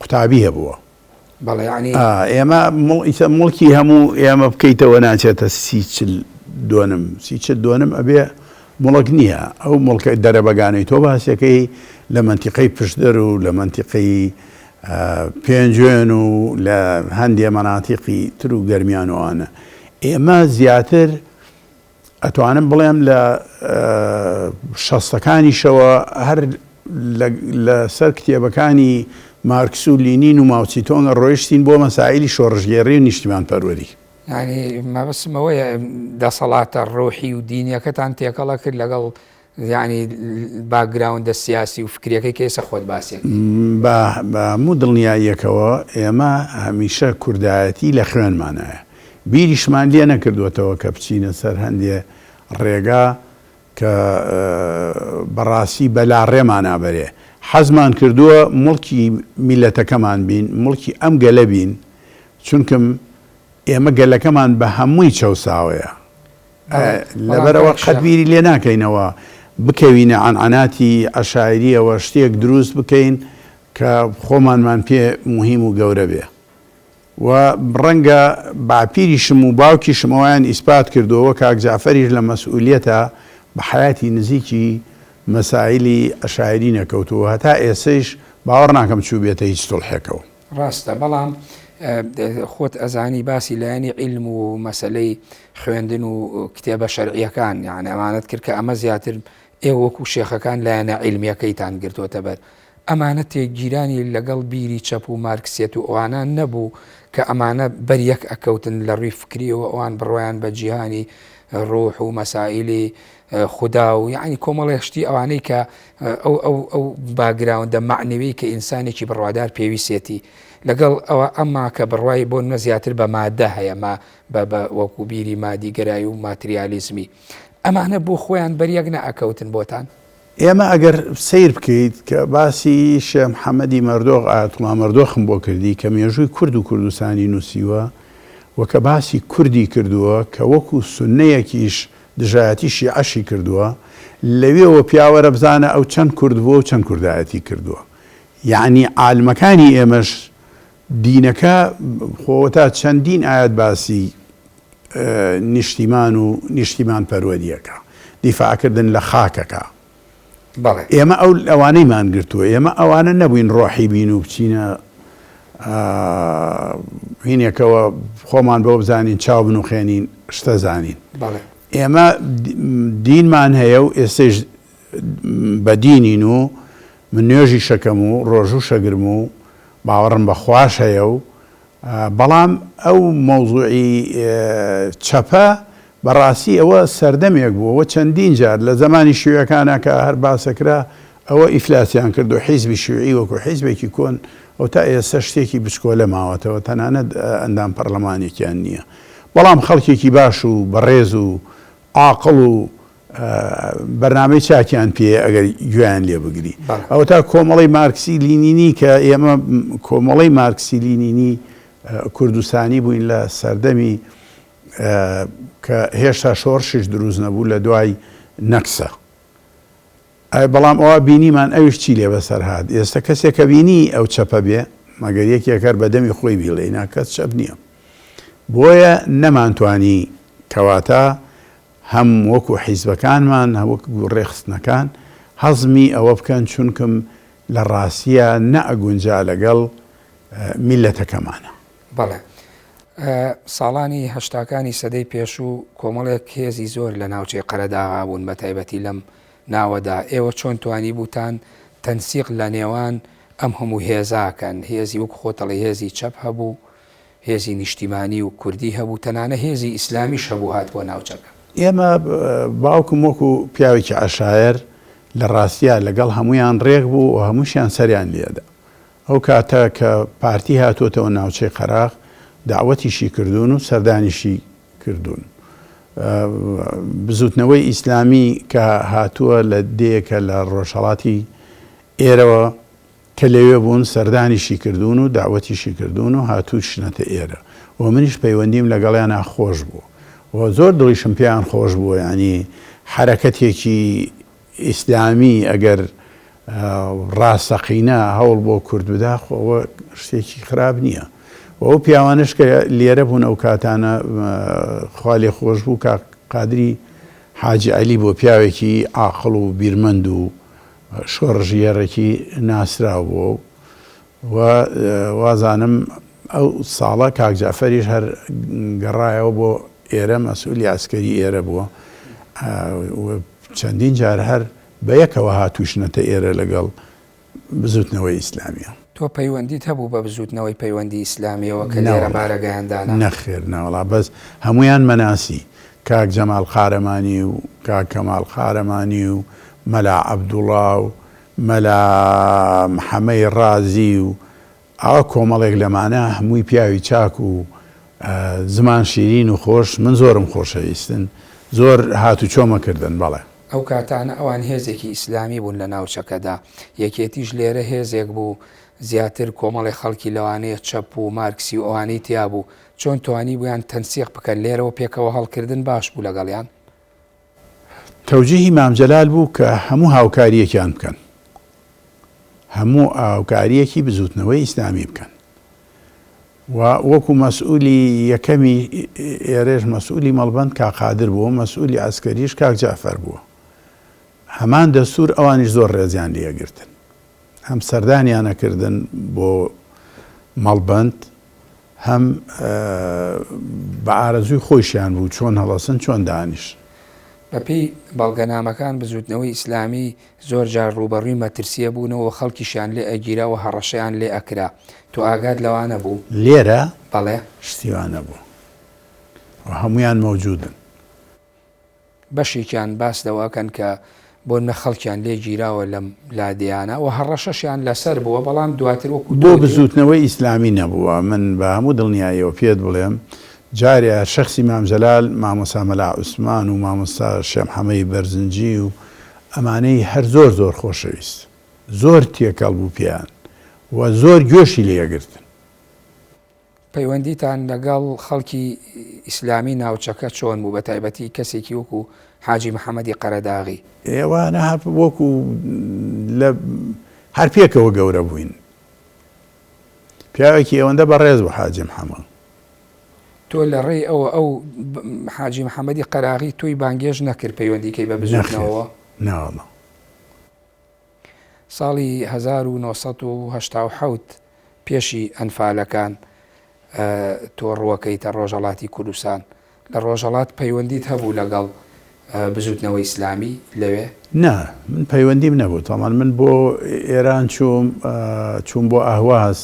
قوتابی هەبووە. بەڵێ یانی. ئا ئێمە ئیتر موڵکی هەموو ئێمە بکەیتەوە ناچێتە 30 40 دۆنم 30 40 دۆنم ئەبێ موڵک نییە ئەو موڵکە دەرەبەگانەی تۆ باسیەکەی لە مەنتیقەی پشدەر و لە مەنتیقەی پێنجوێن و لە هەندێ مەناتیقی تر و گەرمیان و ئەوانە ئێمە زیاتر ئەتوانم بڵێم لە شەستەکانیشەوە هەر لەسەر کتێبەکانی مارکس و لینین و ماوچیتۆنگە ڕۆیشتین بۆ مەسائیلی شۆڕشگێڕی و نیشتیمانپەروەری. یانی مەبەستم ئەوەیە دەسەڵاتە ڕۆحی و دینیەکەتان تێکەڵە کرد لەگەڵ یانی باکگراوندە سیاسی و فکریەکەی کە ئێستا خۆت باسی ئەکەی. بە هەموو دڵنیاییەکەوە ئێمە هەمیشە کوردایەتی لە خوێنمانایە. بیریشمان لێ نەکردووەتەوە کە بچینە سەر هەندێ ڕێگا کە بەڕاستی بە لاڕێمانا بەرێ. حەزمان کردووە موڵکی میللەتەکەمان بین، موڵکی ئەم گەلە بین، چونکم ئێمە گەلەکەمان بە هەمووی چەوساوەیە. لەبەرئەوە قەت بیری لێ ناکەینەوە بکەوینە عەنعەناتی عەشایریەوە شتێک دروست بکەین کە خۆمانمان پێ موهیم و گەورە بێ و ڕەنگە باپیریشم و باوکیشم ئەویان ئیسپات کردووە کاک جەعفەریش لە مەسئولیەتە بە حەیاتی نزیکی مەسایلی عەشایری نەکەوتووە هەتا ئێسەیش باوەڕ ناکەم چووبێتە هیچ سوڵحێکەوە. ڕاستە بەڵام خۆت ئەزانی باسی لایەنی عیلم و مەسەلەی خوێندن و کتێبە شەرعیەکان یان ئەمانەت کرد کە ئەمە زیاتر ئێوە وەکو شێخەکان لایەنە عیلمیەکەیتان گرتووەتە بەر ئەمانە تێکگیرانی لەگەڵ بیری چەپ و مارکسیەت و ئەوانە نەبوو کە ئەمانە بەر یەک ئەکەوتن لە ڕووی فکریەوە ئەوان بڕوایان بە جیهانی ڕوح و مەسائیلی خودا و یەعنی کۆمەڵێک شتی ئەوانەی کە ئەو ئەو ئەو باگراوندە مەعنەوی کە ئینسانێکی بڕوادار پێویستێتی لەگەڵ ئەوە ئەمما کە بڕوای بۆ نمە زیاتر بە مادە هەیە ما بە بە وەکو بیری مادیگەرایی و ماتریالیزمی ئەمانە بۆ خۆیان بەریەک نەئەکەوتن بۆتان؟ ئێمە ئەگەر سەیر بکەیت کە باسی شێخ محەمەدی مەردۆخ ئایەتوڵا مەردۆخم بۆ کردی کە مێژووی کورد و کوردستانی نووسیوە و کە باسی کوردی کردووە کە وەکو سوننەیەکیش دژایەتی شیعەشی کردووە، لەوێوە پیاوەرە بزانە ئەو چەند کورد بووە و چەند کوردایەتی کردووە. یەعنی عالمەکانی ئێمەش دینەکە خۆ تا چەندین ئایەت باسی نیشتیمان و نیشتیمان پەروەریەکە، دیفاع کردن لە خاکەکە. بەڵێ. ئێمە ئەو ئەوانەیمان گرتووە، ئێمە ئەوانە نەبووین ڕۆحی بین و بچینە هینێکەوە خۆمان بەوە بزانین چاو بنوخێنین شتە زانین. بەڵێ. ئێمە دینمان هەیە و ئێستەیش بە دینین و من نوێژیشەکەم و ڕۆژووشەگرم و باوەڕم بە خواش هەیە و بەڵام ئەو مەوزوعی چەپە بەڕاستی ئەوە سەردەمێک بوو ئەوە چەندین جار لە زەمانی شیوعەکانا کە هەر باسەکرا ئەوە ئیفلاسیان کرد و حیزبی شیوعی وەکو حیزبێکی کۆن ئەو تا ئێستا شتێکی بچکۆلە ماوەتەوە تەنانەت ئەندام پەڕلەمانێکیان نییە بەڵام خەڵکێکی باش و بەڕێز و عاقڵ و بەرنامەی چاکیان پێیە ئەگەر گوێیان لێ بگری. ئەوەتا کۆمەڵەی مارکسی لینینی کە ئێمە کۆمەڵەی مارکسی لینینی کوردستانی بووین لە سەردەمی کە هێشتا شۆڕشیش دروست نەبوو لە دوای نەکسە. ئەی بەڵام ئەوا بینیمان ئەویش چی لێ بەسەر هات ئێستە کەسێک کە بینی ئەو چەپە بێ مەگەر یەکێک هەر بە دەمی خۆی بیڵێ نا کەس چەپ نییە بۆیە نەمانتوانی کەواتە هەم وەکو حیزبەکانمان هە وەکو ڕێکخستنەکان هەزمی ئەوە بکەن چونکم لە ڕاستییا نەئەگونجا لەگەڵ میللەتەکەمانا. بەڵێ. ساڵانی هەشتاکانی سەدەی پێشوو کۆمەڵێک هێزی زۆر لە ناوچەی قەرەداغا بوون بە تایبەتی لەم ناوەدا ئێوە چۆن توانیبووتان تەنسیق لە نێوان ئەم هەموو هێزا کەن هێزی وەکو خۆت ئەڵێی هێزی چەپ هەبوو هێزی نیشتیمانی و کوردی هەبوو تەنانە هێزی ئیسلامیش هەبوو هاتبووە ناوچەکە. ئێمە باوکم وەکو پیاوێکی عەشایەر لە ڕاستیا لەگەڵ هەموویان ڕێک بوو و هەمووشیان سەریان لێدا. ئەو کاتە کە پارتی هاتووەتەوە ناوچەی قەراغ دەعوەتیشی کردوون و سەردانیشی کردوون. بزووتنەوەی ئیسلامی کە هاتووە لە دێیەکە لە ڕۆژهەڵاتی ئێرەوە کە لەوێ بوون سەردانیشی کردوون و دەعوەتیشی کردوون و هاتووشنەتە ئێرە و منیش پەیوەندیم لەگەڵیانا خۆش بوو و زۆر دڵیشم پێیان خۆش بووە یانی حەرەکەتێکی ئیسلامی ئەگەر ڕاستەقینە هەوڵ بۆ کورد بدا خۆ ئەوە شتێکی خراپ نییە و ئەو پیاوانەش کە لێرە بوون ئەو کاتانە خوا لێ خۆش بوو کاک قادری حاجی عەلی بۆ پیاوێکی عاقڵ و بیرمەند و شۆڕشگێڕێکی ناسراو بووە و و وازانم ئەو ساڵە کاک جەعفەریش هەر گەڕایەوە بۆ ئێرە مەسئولی عەسکەری ئێرە بووە و چەندین جار هەر بە یەکەوە هاتووشنەتە ئێرە لەگەڵ بزووتنەوەی ئیسلامیە. تۆ پەیوەندیت هەبوو بە بزووتنەوەی پەیوەندی ئیسلامیەوە کە لێرە بارەگایان دانا؟ نەخێر نەوەڵا بەس هەموویان مەناسی کاک جەمال قارەمانی و کاک کەمال قارەمانی و مەلا عەبدوڵا و مەلا حەمەی ڕازی و ئاوا کۆمەڵێک لەمانە هەمووی پیاوی چاک و زمان شیرین و خۆش من زۆرم خۆشەویستن زۆر هاتوچۆمە کردن بەڵێ. ئەو کاتانە ئەوان هێزێکی ئیسلامی بوون لە ناوچەکەدا، یەکێتیش لێرە هێزێک بوو زیاتر کۆمەڵێ خەڵکی لەوانەیە چەپ و مارکسی و ئەوانەی تیا بوو، چۆن توانیبوویان تەنسیق بکەن لێرەوە پێکەوە هەڵکردن باش بوو لەگەڵیان؟ تەوجیهی مام جەلال بوو کە هەموو هاوکارییەکیان بکەن، هەموو هاوکارییەکی بزووتنەوەی ئیسلامی بکەن و وەکو مەسئولی یەکەمی ئێرەش مەسئولی مەڵبەند کاک قادر بووە، مەسئولی عەسکەریش کاک جەعفەر بووە. هەمان دەستوور ئەوانیش زۆر ڕێزیان لێ ئەگرتن. هەم سەردانیان ئەکردن بۆ مەڵبەند، هەم بە ئارەزووی خۆیشیان بوو چۆن هەڵەسن چۆن دانیشن. بەپێی بەڵگەنامەکان بزووتنەوەی ئیسلامی زۆر جار ڕووبەڕووی مەترسییە بوونەوە و خەڵکیشیان لێ ئەگیرا و هەڕەشەیان لێ ئەکرا. تۆ ئاگات لەوانە بوو؟ لێرە بەڵێ. شتی وا نەبوو و هەموویان مەوجوودن. بەشێکیان باس لەوە ئەکەن کە بۆنمە خەڵکیان لێ گیراوە لەم لادێیانە و هەڕەشەشیان لەسەر بووە، بەڵام دواتر وەکو تۆ بۆ بزووتنەوەی ئیسلامی نەبووە، من بە هەموو دڵنیاییەوە پێت بڵێم جارێ هەر شەخسی مام جەلال، مامۆستا مەلا عوسمان و مامۆستا شێخ حەمەی بەرزنجی و ئەمانەی هەر زۆر زۆر خۆشەویست، زۆر تێکەڵ بوو پێیان و زۆر گوێشی لێ ئەگرتن. پەیوەندیتان لەگەڵ خەڵکی ئیسلامی ناوچەکە چۆن بوو بەتایبەتی کەسێکی وەکو حاجی محەمەدی قەرەداغی؟ ئێوانە هەر وەکو لە هەر پێکەوە گەورە بووین. پیاوێکی ئەوەندە بەڕێز بوو حاجی محەمە. تۆ لە ڕێی ئەوە ئەو حاجی محەمەدی قەراغی تۆی بانگێشت نەکرد پەیوەندیکەی بە بزووتنەوەوە؟ نەخێر نەوەڵا. ساڵی 1987 پێشی ئەنفالەکان تۆ ڕووەکەیتە ڕۆژهەڵاتی کوردستان. لە ڕۆژهەڵات پەیوەندیت هەبوو لەگەڵ بزووتنەوەی ئیسلامی لەوێ؟ نا، من پەیوەندیم نەبوو. تەبعەن من بۆ ئێران چووم، چووم بۆ ئەهواز،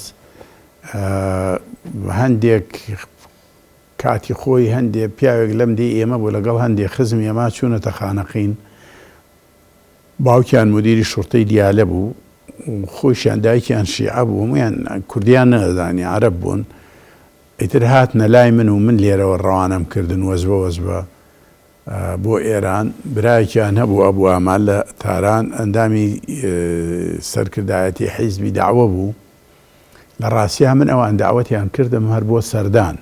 هەندێک کاتی خۆی هەندێ پیاوێک لەم دێی ئێمە بوو لەگەڵ هەندێ خزمی ئێمە چوونەتە خانەقین، باوکیان مودیری شوڕتەی دیالە بوو و خۆیشیان دایکیان شیعە بوو، هەموویان کوردیان نەدەزانی، عەرەب بوون. ئیتر هاتنە لای من و من لێرەوە ڕەوانەم کردن وەجبە وەجبە بۆ ئێران. برایەکیان هەبوو ئەبو ئامال لە تاران ئەندامی سەرکردایەتی حیزبی دەعوە بوو. لە ڕاستیا من ئەوان دەعوەتیان کردم هەر بۆ سەردان.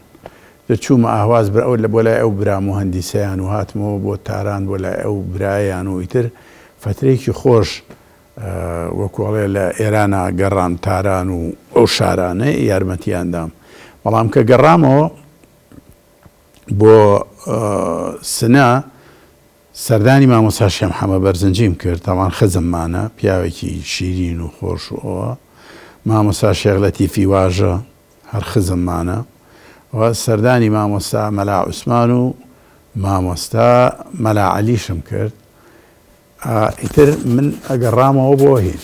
ئیتر چوومە ئەهواز بۆ لای ئەو برا موهەندیسەیان و هاتمەوە بۆ تاران بۆ لای ئەو برایەیان و ئیتر فەترەیەکی خۆش وەکو ئەڵێ لە ئێرانا گەڕام تاران و ئەو شارانە یارمەتیان دام بەڵام کە گەڕامەوە بۆ سنە سەردانی مامۆستا شێم حەمە بەرزنجیم کرد تاوان خزممانە پیاوێکی شیرین و خۆش و ئەوە مامۆستا شێخ لەتیفی واژە هەر خزممانە و سەردانی مامۆستا مەلا عوسمان و مامۆستا مەلا عەلیشم کرد ئیتر من ئەگەڕامەوە بۆ هین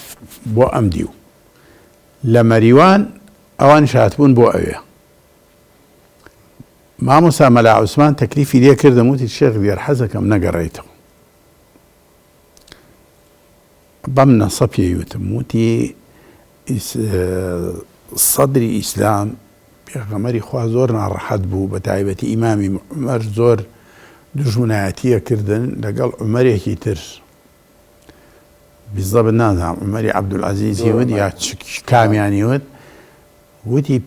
بۆ ئەم دیو لە مەریوان ئەوانیش هاتبوون بۆ ئەوێ مامۆستا مەلا عوسمان تەکلیفی لێ کردم وتی شێخ دێر حەزەکەم نەگەڕێیتەوە بەم نەسە پێی وتم وتی سەدری ئیسلام پێغەمبەری خوا زۆر ناڕەحەت بوو بە تایبەتی ئیمامی عومەر زۆر دوژمنایەتیە کردن لەگەڵ عومەرێکی تر بیزەبت نازانم عومەری عەبدولعەزیزی وت یا کامیانی وت وتی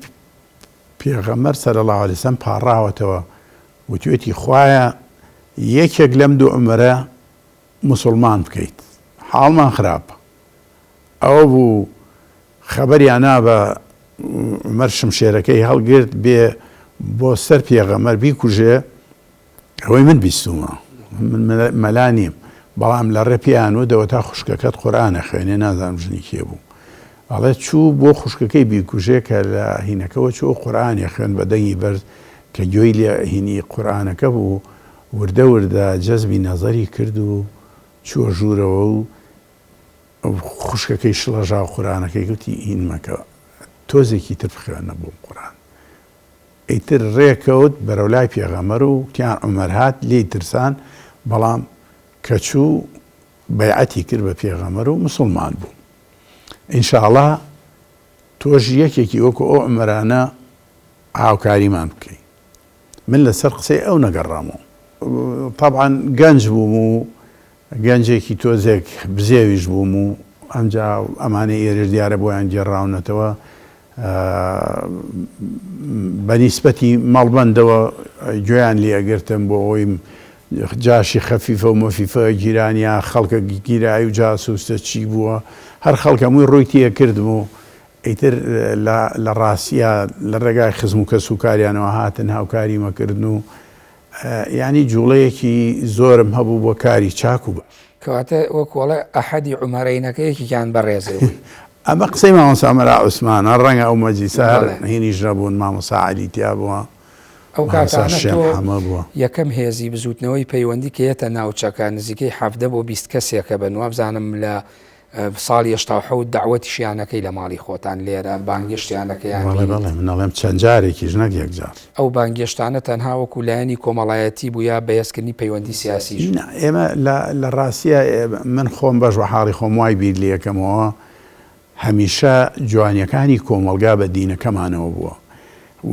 پێغەمبەر صلی اللە علیە وسلم پاڕاوەتەوە وتوێتی خوایە یەکێک لەم دوو عومەرە موسڵمان بکەیت حاڵمان خراپە ئەوە بوو خەبەریان نا بە عومەر شمشێرەکەی هەڵگرت بێ بۆ سەر پێغەمبەر بیکوژێ ئەوەی من بیستومە من مەلا نیم بەڵام لە ڕێ پێیان وت ئەوەتا خوشکەکەت قورئان ئەخوێنێ نازانم ژنی کێ بوو ئەڵێ چوو بۆ خوشکەکەی بیکوژێ کە لە هینەکەوە چوو قورئانی خوێن بە دەنگی بەرز کە گوێی لێ هینی قورئانەکە بوو وردە وردە جەزبی نەزەری کرد و چووە ژوورەوە و خوشکەکەی شڵەژا و قورئانەکەی گوتی هین مەکە تۆزێکی تر بخوێنە بۆم قورئان. ئیتر ڕێ کەوت بەرەو لای پێغەمبەر و وتیان عومەر هات لێی ترسان بەڵام کە چوو بەیعەتی کرد بە پێغەمبەر و موسڵمان بوو. ان شاء اللە تۆش یەکێکی وەکو ئەو عومەرانە هاوکاریمان بکەی. من لەسەر قسەی ئەو نەگەڕامەوە. تەبعەن گەنج بووم و گەنجێکی تۆزێک بزێویش بووم و ئەمجا ئەمانەی ئێرەش دیارە بۆیان گێڕاونەتەوە بە نیسبەتی مەڵبەندەوە گوێیان لێ ئەگرتم بۆ ئەوەی جاشی خەفیفە و مەفیفە گیران یا خەڵکە گیرای و جاسووسە چی بووە هەر خەڵک هەمووی ڕووی تێکردم و ئیتر لە ڕاستیا لە ڕێگای خزم و کەسوکاریانەوە هاتن هاوکاریمە کردن و یانی جوڵەیەکی زۆرم هەبوو بۆ کاری چاک و باش. کەواتە وەکو ئەڵێ ئەحەدی عومەرەینەکە یەکێکیان بەڕێزێ بووی. ئەمە قسەی مامۆستا مەلا عوسمانە، ڕەنگە ئەو مەجلیسە هەر هینیش نەبوون، مامۆستا عەلی تیا بووە، ئەو مامۆستا کاتانە شێخ تۆ حەمە بووە. یەکەم هێزی بزووتنەوەی پەیوەندی کە یەتە ناوچەکە نزیکەی 17 بۆ 20 کەسێکە بن وابزانم لە ساڵی 87 دەعوەتیشیان ئەکەی لە ماڵی خۆتان لێرە بانگێشتیان ئەکەی یان بەڵێ بینیت؟ بەڵێ من ئەڵێم چەند جارێکیش نەک یەک جار. ئەو بانگێشتانە تەنها وەکو لایەنی کۆمەڵایەتی بوو یا بەهێزکردنی پەیوەندی سیاسیش بوو؟ نا ئێمە لە لە ڕاستیا من خۆم بەش بە حاڵی خۆم وای بیر لێکەمەوە هەمیشە جوانیەکانی کۆمەڵگا بە دینەکەمانەوە بووە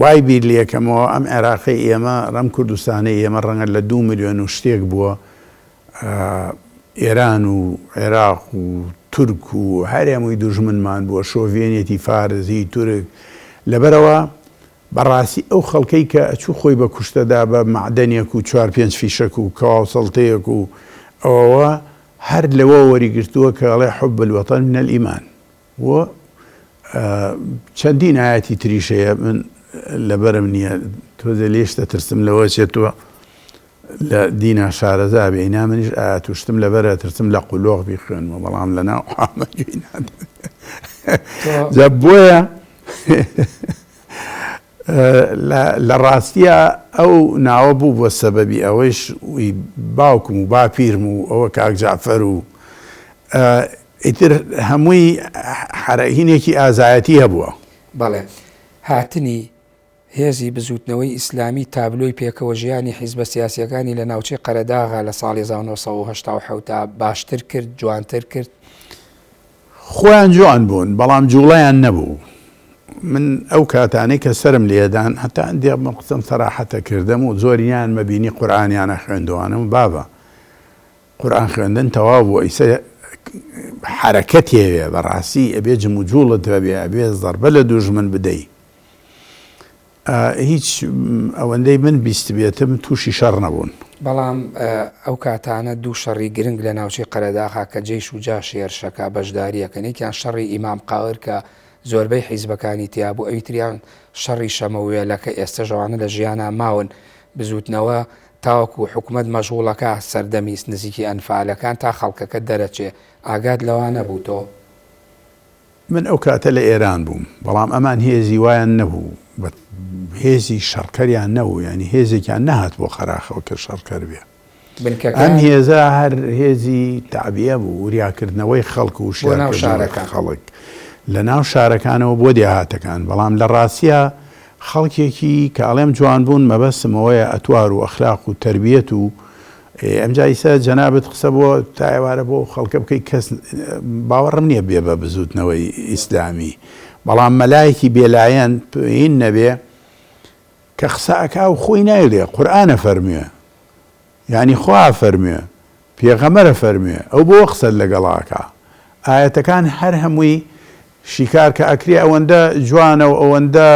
وای بیر لێکەمەوە ئەم عێراقەی ئێمە ئەم کوردستانەی ئێمە ڕەنگە لە دوو ملیۆن و شتێک بووە ئێران و عێراق و تورک و هەرێموی دوژمنمان بووە شۆڤێنێتی فارس هی تورک لەبەرئەوە بەڕاستی ئەو خەڵکەی کە ئەچوو خۆی بە کوشتەدا بە مەعدەنێک و چوار پێنج فیشەک و کەواو سەڵتەیەک و ئەوەوە هەر لەوە وەریگرتووە کە ئەڵێ حب الوطن من الایمان و چەندین ئایەتی تریش هەیە من لەبەرم نییە تۆزێ لێش دەترسم لەوە چێت تۆ لە دینا شارەزا بێ ئینا منیش ئایەت و شتم لەبەرە ترسم لە قولۆغ بیخوێنمەوە بەڵام لە ناو عامە گوێی نادەم جا بۆیە. لە ڕاستیا ئەو ناوە بوو بە سەبەبی ئەوەیش باوکم و باپیرم و ئەوە کاک جەعفەر و ئیتر هەمووی حەرەهینێکی ئازایەتی هەبووە. بەڵێ هاتنی هێزی بزووتنەوەی ئیسلامی تابلۆی پێکەوەژیانی حیزبە سیاسییەکانی لە ناوچەی قەرەداغا لە ساڵی 1987 دا باشتر کرد، جوانتر کرد. خۆیان جوان بوون، بەڵام جووڵەیان نەبوو. من ئەو کاتانەی کە سەرم لێدان، هەتا هەندێ من قسەم سەراحەتە کردم و زۆرینەیانمە بینی قورئانیان ئەخوێند و ئەنم بابە قورئان خوێندن تەواو بوو ئیسە حەرەکەتێ وێ بەڕاستی ئەبێ جموجوڵت هەبێ ئەبێ زەربە لە دوژمن بدەی. هیچ ئەوەندەی من بیستبێتم تووشی شەڕ نەبوون. بەڵام ئەو کاتانە دوو شەڕی گرنگ لە ناوچەی قەرەداخا کە جەیش و جاش هێرشەکە بەشداریەکەن یەکیان شەڕی ئیمام قائر کە زۆربەی حیزبەکانی تیا بوو ئەوی تریان شەڕی شەمەوێلە کە ئێستەش ئەوانە لە ژیانا ماون بزوتنەوە تاوەکو حکومەت مەشغوڵەکا سەردەمی نزیکی ئەنفالەکان تا خەڵکەکە دەرەچێ ئاگات لەوانە بوو تۆ؟ من ئەو کاتە لە ئێران بووم، بەڵام ئەمان هێزی وایان نەبوو، بە هێزی شەڕکەریان نەبوو، یانی هێزێکیان نەهات بۆ قەراخەوە کە شەڕکەر بێ. ئەم هێزە هەر هێزی تەعبیە بوو، وریاکردنەوەی خەڵک و وشیارکردنەوەی خەڵک لە ناو شارەکانەوە بۆ دێهاتەکان، بەڵام لە ڕاستیا خەڵکێکی کە ئەڵێم جوان بوون مەبەستم ئەوەیە ئەتوار و ئەخلاق و تەربیەت و ئەمجا ئیسە جەنابت قسە بۆ تا ئێوارە بۆ ئەو خەڵکە بکەی کەس باوەڕم نییە بێ بە بزوتنەوەی ئیسلامی بەڵام مەلایەکی بێلایەن هین نەبێ کە قسە ئەکا و خۆی نایڵێ قورئان ئەفەرموێ یانی خوا ئەفەرموێ پێغەمبەر ئەفەرموێ ئەو بۆ قسەت لەگەڵا ئەکا ئایەتەکان هەر هەمووی شیکار کە ئەکرێ ئەوەندە جوانە و ئەوەندە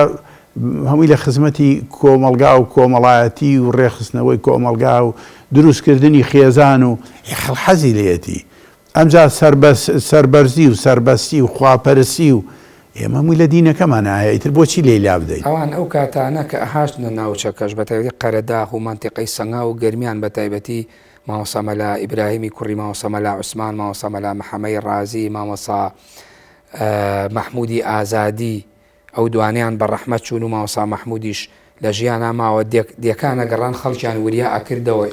هەمووی لە خزمەتی کۆمەڵگا و کۆمەڵایەتی و ڕێکخستنەوەی کۆمەڵگا و دروستکردنی خێزان و خەڵک حەزی لێیەتی ئەمجا سەربەرزی و سەربەستی و خواپەرستی و ئێمە هەمووی لە دینەکەمانە ئایا ئیتر بۆچی لێی لابدەین؟ ئەوان ئەو کاتانە کە ئەهاشتنە ناوچەکەش بەتایبەتی قەرەداغ و مەنتیقەی سەنگاو و گەرمیان بەتایبەتی مامۆستا مەلا ئیبراهیمی کوڕی مامۆستا مەلا عوسمان، مامۆستا مەلا محەمەی ڕازی، مامۆستا مەحموودی ئازادی، ئەو دوانەیان بە ڕەحمەت چوون و مامۆستا مەحموودیش لە ژیانا ماوە، دێکان ئەگەڕان خەڵکیان وریا ئەکردەوە.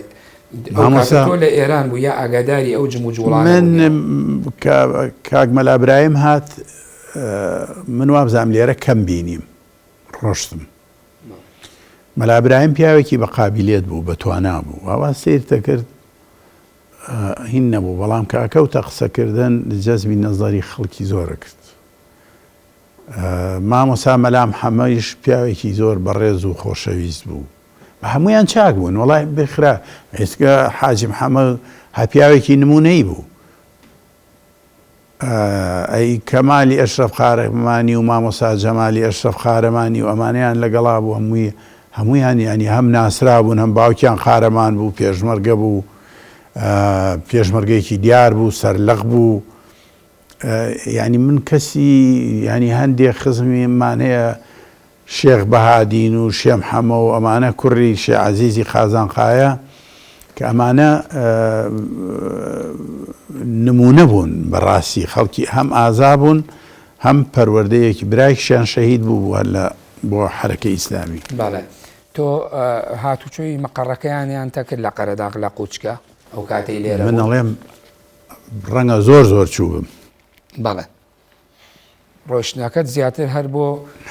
ئەو کاتە تۆ لە ئێران بووی یا ئاگاداری ئەو جموجووڵانە بووی؟ من کە کاک مەلا برایم هات، من وابزانم لێرە کەم بینیم، ڕۆشتم. مەلا برایم پیاوێکی بە قابیلیەت بوو، بە توانا بوو. ئاوا سەیرت دەکرد هین نەبوو، بەڵام کە ئەکەوتە قسەکردن جەزبی نەزەری خەڵکی زۆر ئەکرد. مامۆستا مەلا محەمەدیش پیاوێکی زۆر بەڕێز و خۆشەویست بوو. بە هەموویان چاک بوون. وەڵای بخرا ئێستا حاجی محەمەد هە پیاوێکی نموونەیی بوو. ئەی کەمالی ئەشرەف قارەمانی و مامۆستا جەمالی ئەشرەف قارەمانی و ئەمانەیان لەگەڵا بوو هەمووی هەموویان یانی هەم ناسرابوون هەم باوکیان قارەمان بوو پێشمەرگە بوو پێشمەرگەیەکی دیار بوو سەرلەق بوو یانی من کەسی یانی هەندێک خزمیمان هەیە شێخ بەهادین و شێم حەمە و ئەمانە کوڕی شێ عەزیزی قازانقایە کە ئەمانە نموونە بوون بەڕاستی خەڵکی هەم ئازا بوون هەم پەروەردەیەکی برایکشیان شەهید بوو بوو هەر لە بۆ حەرەکەی ئیسلامی. بەڵێ تۆ هاتوچۆی مەقەڕەکەیانیان تەکرد لە قەرەداغ لە قوچکە ئەو کاتەی لێرە من ئەڵێم ڕەنگە زۆر زۆر چووبم. بەڵێ ڕۆیشتنەکەت زیاتر هەر بۆ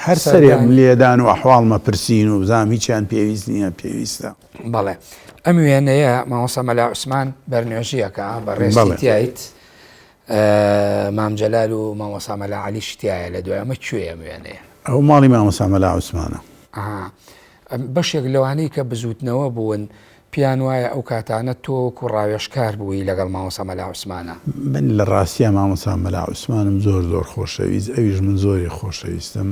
هەر سەرێک لێدان و ئەحواڵمە پرسین و بزانم هیچیان پێویست نییە پێویستە. بەڵێ ئەم وێنەیە مامۆستا مەلا عوسمان بەرنوێژیەکە بەڕێزتی تیایت مام جەلال و مامۆستا مەلا عەلیش تیایە لە دوای ئەمە کوێیە ئەم وێنەیە؟ ئەو ماڵی مامۆستا مەلا عوسمانە. ئەها بەشێک لەوانەی کە بزووتنەوە بوون پێیان وایە ئەو کاتانە تۆ وەکو ڕاوێژکار بووی لەگەڵ مامۆستا مەلا عوسمانا. من لە ڕاستیا مامۆستا مەلا عوسمانم زۆر زۆر خۆشەویست ئەویش من زۆری خۆشەویستم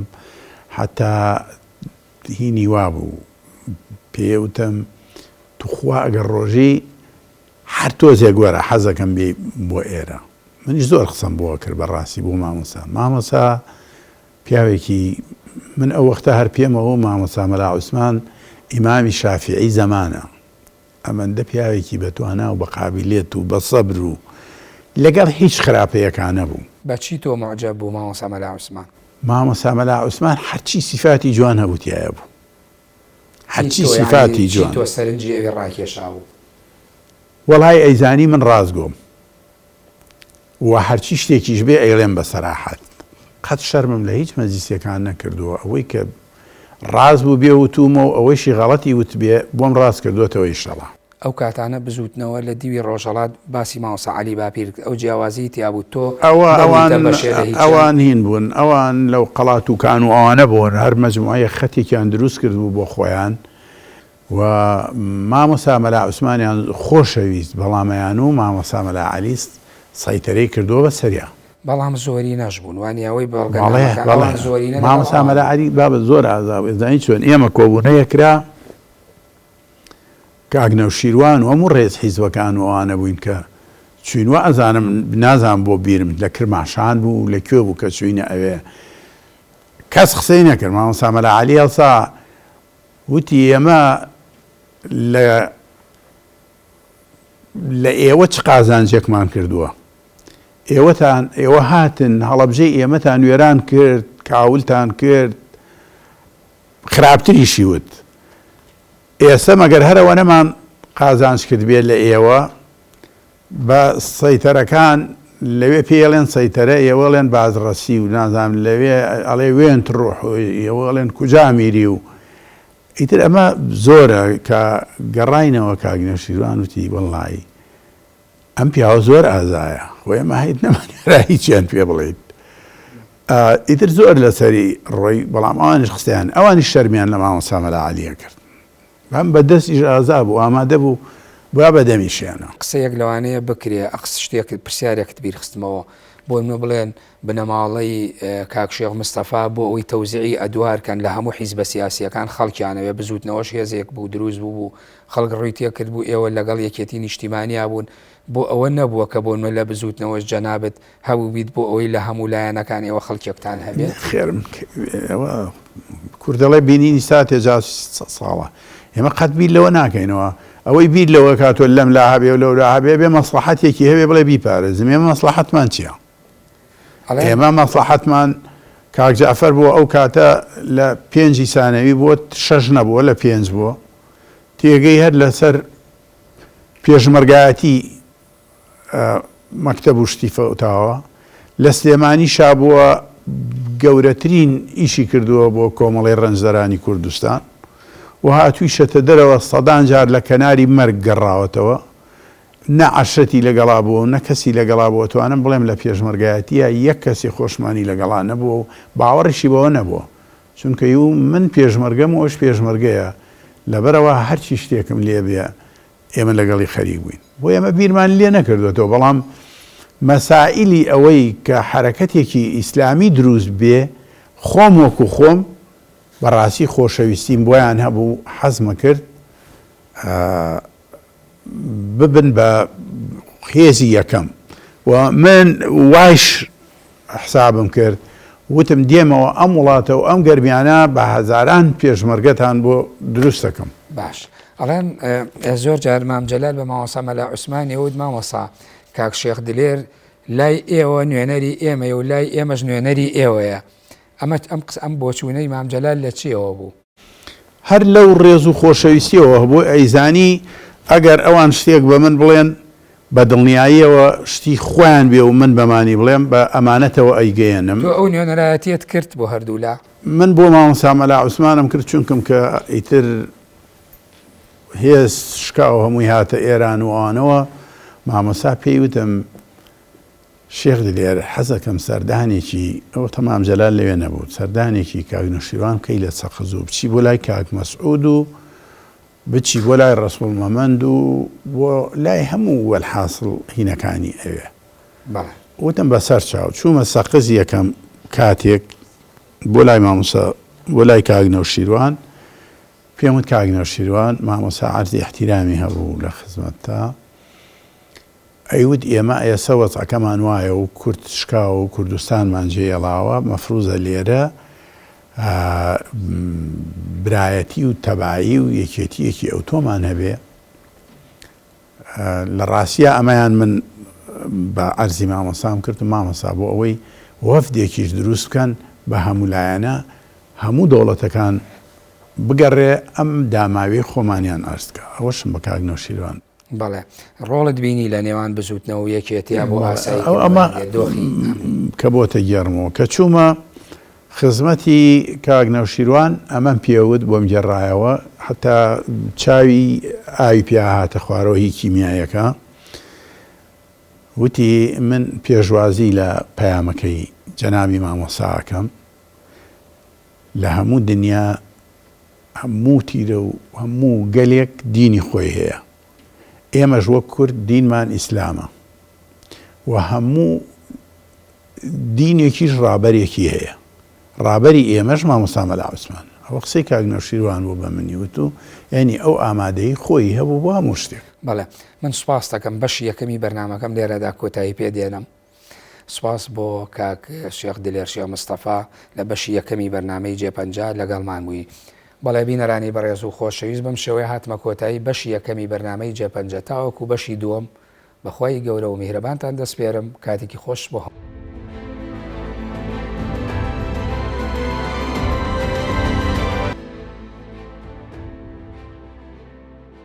حەتا هینی وابوو پێی وتم توخوا ئەگەر ڕۆژی هەر تۆزێک وەرە حەزەکەم بێی بۆ ئێرە منیش زۆر قسەم بۆ کرد بەڕاستی بۆ مامۆستا مامۆستا پیاوێکی من ئەو وەختە هەر پێمەوە مامۆستا مەلا عوسمان ئیمامی شافیعی زەمانە ئەمەندە پیاوێکی بە توانا و بە قابیلێت و بە سەبر و لەگەڵ هیچ خراپەیەکا نەبوو. بە چی تۆ موعجەب بوو مامۆستا مەلا عوسمان؟ مامۆستا مەلا عوسمان هەرچی سیفاتی جوان هەبوو تیایا بوو. هەرچی سیفاتی جوان. چی تۆ سەرنجی ئەوی ڕاکێشابوو؟ وەڵای ئەیزانی من ڕاستگۆم و هەرچی شتێکیش بێ ئەیڵێم بە سەراحەت. قەت شەرمم لە هیچ مەجلیسێکان نەکردووە. ئەوەی کە ڕاست بووبێ وتوومە و ئەوەیشی غەڵەتی وتبێ بۆم ڕاست کردووەتەوە ئیشەڵا. ئەو کاتانە بزووتنەوە لە دیوی ڕۆژهەڵات باسی مامۆستا عەلی باپیر کرد ئەو جیاوازیی تیا بوو تۆ ئەوە نەبوویتە ئەوان بەشێ لە هیچیان؟ ئەوان هین بوون ئەوان لەو قەڵا تووکان و ئەوانە بوون هەر مەجموعەیەک خەتێکیان دروست کردبوو بۆ خۆیان و مامۆستا مەلا عوسمانیان خۆشەویست بەڵام ئەیانوو مامۆستا مەلا عەلی سەیتەرەی کردووە بە سەریا. بەڵام زۆرینەش بوون وانیە ئەوەی بەڵێ بەڵگەنامەکان بەڵێ ئەوان زۆرینە لەگەڵ مامۆستا ئەوان مەلا بوون. عەلی بابە زۆر ئازا بوو ئەزانی چۆن ئێمە کۆبوونەیەک کرا کاک نەوشیروان و هەموو ڕێز حیزبەکان و ئەوانە بووین کە چووین وا ئەزانم نازانم بۆ بیرم لە کرماشان بوو لە کوێ بوو کە چووینە ئەوێ کەس قسەی نەکرد مامۆستا مەلا عەلی هەڵسا وتی ئێمە لە لە ئێوە چ قازانجێکمان کردووە ئێوەتان ئێوە هاتن هەڵەبجەی ئێمەتان وێران کرد کاولتان کرد خراپتریشی وت، ئێسە مەگەر هەر ئەوەنەمان قازانج کردبێ لە ئێوە، بە سەیتەرەکان لەوێ پێی ئەڵێن سەیتەرە، ئێوە ئەڵێن بازڕەسی و نازانم لەوێ ئەڵێ وێنت ڕوح و ئێوە ئەڵێن کوجا میری و ئیتر ئەمە زۆرە کە گەڕاینەوە کاک نەوشیروان وتی وەڵڵاهی ئەم پیاوە زۆر ئازایە خۆ ئێمە هیچ نەمانوێرا هیچیان پێ بڵێین ئیتر زۆر لەسەری ڕۆی بەڵام ئەوانیش قسەیان ئەوانیش شەرمیان لە مامۆستا مەلا عەلیە کرد هەم بە دەستیش ئازا بوو ئامادە بوو بوا بە دەمیشیانەوە. قسەیەک لەوانەیە بکرێ ئەقس شتێکت پرسیارێکت بیر خستمەوە بۆ نمونە بڵێن بنەماڵەی کاک شێخ مستەفا بۆ ئەوەی تەوزیعی ئەدوار کەن لە هەموو حیزبە سیاسیەکان خەڵکیانەوێ بزوتنەوەش هێزێک بوو دروست بوو بوو خەڵک ڕووی تێکرد بوو ئێوە لەگەڵ یەکێتی نیشتیمانیا بوون بۆ ئەوە نەبووە کە بۆ نمونە لە بزوتنەوەش جەنابت هەبووبیت بۆ ئەوەی لە هەموو لایەنەکان ئێوە خەڵکێکتان هەبێت؟ نەخێر ئەوە کورد دەڵێ بینینی ساتێ جا ساڵە ئێمە قەت بیر لەوە ناکەینەوە ئەوەی بیر لەوە کاتۆ لەم لا هەبێ و لەو لا هەبێ بێ مەسڵەحەتێکی هەبێ بڵێ بیپارێزم ئێمە مەسڵەحەتمان چییە؟ ئێمە مەسڵەحەتمان کاک جەعفەر بووە ئەو کاتە لە پێنجی سانەوی بووە شەش نەبووە لە پێنج بووە تێگەی هەر لەسەر پێشمەرگایەتی مەکتەب و شتی فەوتاوە لە سلێمانیشا بووە گەورەترین ئیشی کردووە بۆ کۆمەڵەی ڕەنجدەرانی کوردستان و هاتوویشەتە دەرەوە سەدان جار لە کەناری مەرگ گەڕاوەتەوە نە عەشرەتی لەگەڵا بووە و نە کەسی لەگەڵا بووە توانم بڵێم لە پێشمەرگایەتییا یەک کەسی خۆشمانی لەگەڵا نەبووە و باوەڕیشی بەوە نەبووە چونکە یو من پێشمەرگەم و ئەوش پێشمەرگەیە لەبەرئەوە هەرچی شتێکم لێ بێ ئێمە لەگەڵی خەریک بووین بۆ ئێمە بیرمان لێ نەکردوێتەوە بەڵام مەسائلی ئەوەی کە حەرەکەتێکی ئیسلامی دروست بێ خۆم وەکو خۆم بەڕاستی خۆشەویستیم بۆیان هەبوو حەزمە کرد ببن بە هێزی یەکەم و من وایش حسابم کرد وتم دێمەوە ئەم وڵاتە و ئەم گەرمیانە بە هەزاران پێشمەرگەتان بۆ دروست دەکەم. باش ئەڵێن زۆر جار مام جەلال بە مامۆستا مەلا عوسمانی وت مامۆستا کاک شێخ دلێر لای ئێوە نوێنەری ئێمەیە و لای ئێمەش نوێنەری ئێوەیە ئەمە ئەم قسە ئەم بۆچوونەی مام جەلال لە چیەوە بوو؟ هەر لەو ڕێز و خۆشەویستیەوە هەبوو ئەیزانی ئەگەر ئەوان شتێک بە من بڵێن بە دڵنیاییەوە شتی خۆیان بێ و من بەمانی بڵێم بە ئەمانەتەوە ئەیگەیەنم. تۆ ئەو نوێنەرایەتیەت کرد بۆ هەردوولا؟ من بۆ مامۆستا مەلا عوسمانم کرد چونکم کە ئیتر هێز شکا و هەمووی هاتە ئێران و ئەوانەوە مامۆستا پێی وتم شێخ دلێر حەزەکەم سەردانێکی، ئەوەتە مام جەلال لەوێ نەبوو، سەردانێکی کاک نەوشیروان بکەی لە سەقز و بچی بۆ لای کاک مەسعود و بچی بۆ لای ڕەسوڵ مەمەند و بۆ لای هەموو وەلحاسڵ هینەکانی ئەوێ. بەڵێ. وتم بەسەر چاو. چوومە سەقز یەکەم کاتێک بۆ لای مامۆستا بۆ لای کاک نەوشیروان پێم وت کاک نەوشیروان مامۆستا عەرزی ئیحتیرامی هەبوو لە خزمەتتا، ئەیوت ئێمە ئێسە وەزعەکەمان وایە و کورد شکاوە و کوردستانمان جێیەڵاوە، مەفروزە لێرە برایەتی و تەبایی و یەکێتییەکی ئەوتۆمان هەبێ. لە ڕاستیا ئەمەیان من بە عەرزی مامۆستام کرد و مامۆستا بۆ ئەوەی وەفدێکیش دروست بکەن. بە هەموو لایەنە هەموو دەوڵەتەکان بگەڕێ ئەم داماویەی خۆمانیان ئارز کا ئەوەشم بە کاک نەوشیروان. بەڵێ ڕۆڵت بینی لە نێوان بزوتنەوە و یەکێتیا بۆ ئاسایی کردنەوەی ئەمە دۆخی ئەم. کە بۆتە گێڕمەوە کە چوومە خزمەتی کاک نەوشیروان ئەمەم پێ وت بۆم گێڕایەوە حەتا چاوی ئاوی پیا هاتە خوارەوە هی کیمیایەکە وتی من پێشوازی لە پەیامەکەی جەنابی مامۆستا ئەکەم لە هەموو دنیا هەموو تیرە و هەموو گەلێک دینی خۆی هەیە ئێمەش وەک کورد دینمان ئیسلامە و هەموو دینێکیش ڕابەرێکی هەیە ڕابەری ئێمەش مامۆستا مەلا عوسمان ئەوە قسەی کاک نەوشیروان بوو بە منی وت و یانی ئەو ئامادەیی خۆی هەبوو بۆ هەموو شتێک. بەڵێ من سوپاست دەکەم بەشی یەکەمی بەرنامەکەم لێرەدا کۆتایی پێ دێنم سوپاس بۆ کاک شێخ دلێر شێخ مستەفا لە بەشی یەکەمی بەرنامەی جێپەنجە لەگەڵمان بووی. بەڵێ بینەرانی بەڕێز و خۆشەویست بەم شێوەیە هاتمە کۆتایی بەشی یەکەمی بەرنامەی جێپەنجە تاوەکو بەشی دووەم بەخوای گەورە و میهرەبانتان دەسپێرم کاتێکی خۆش بۆ هەموو.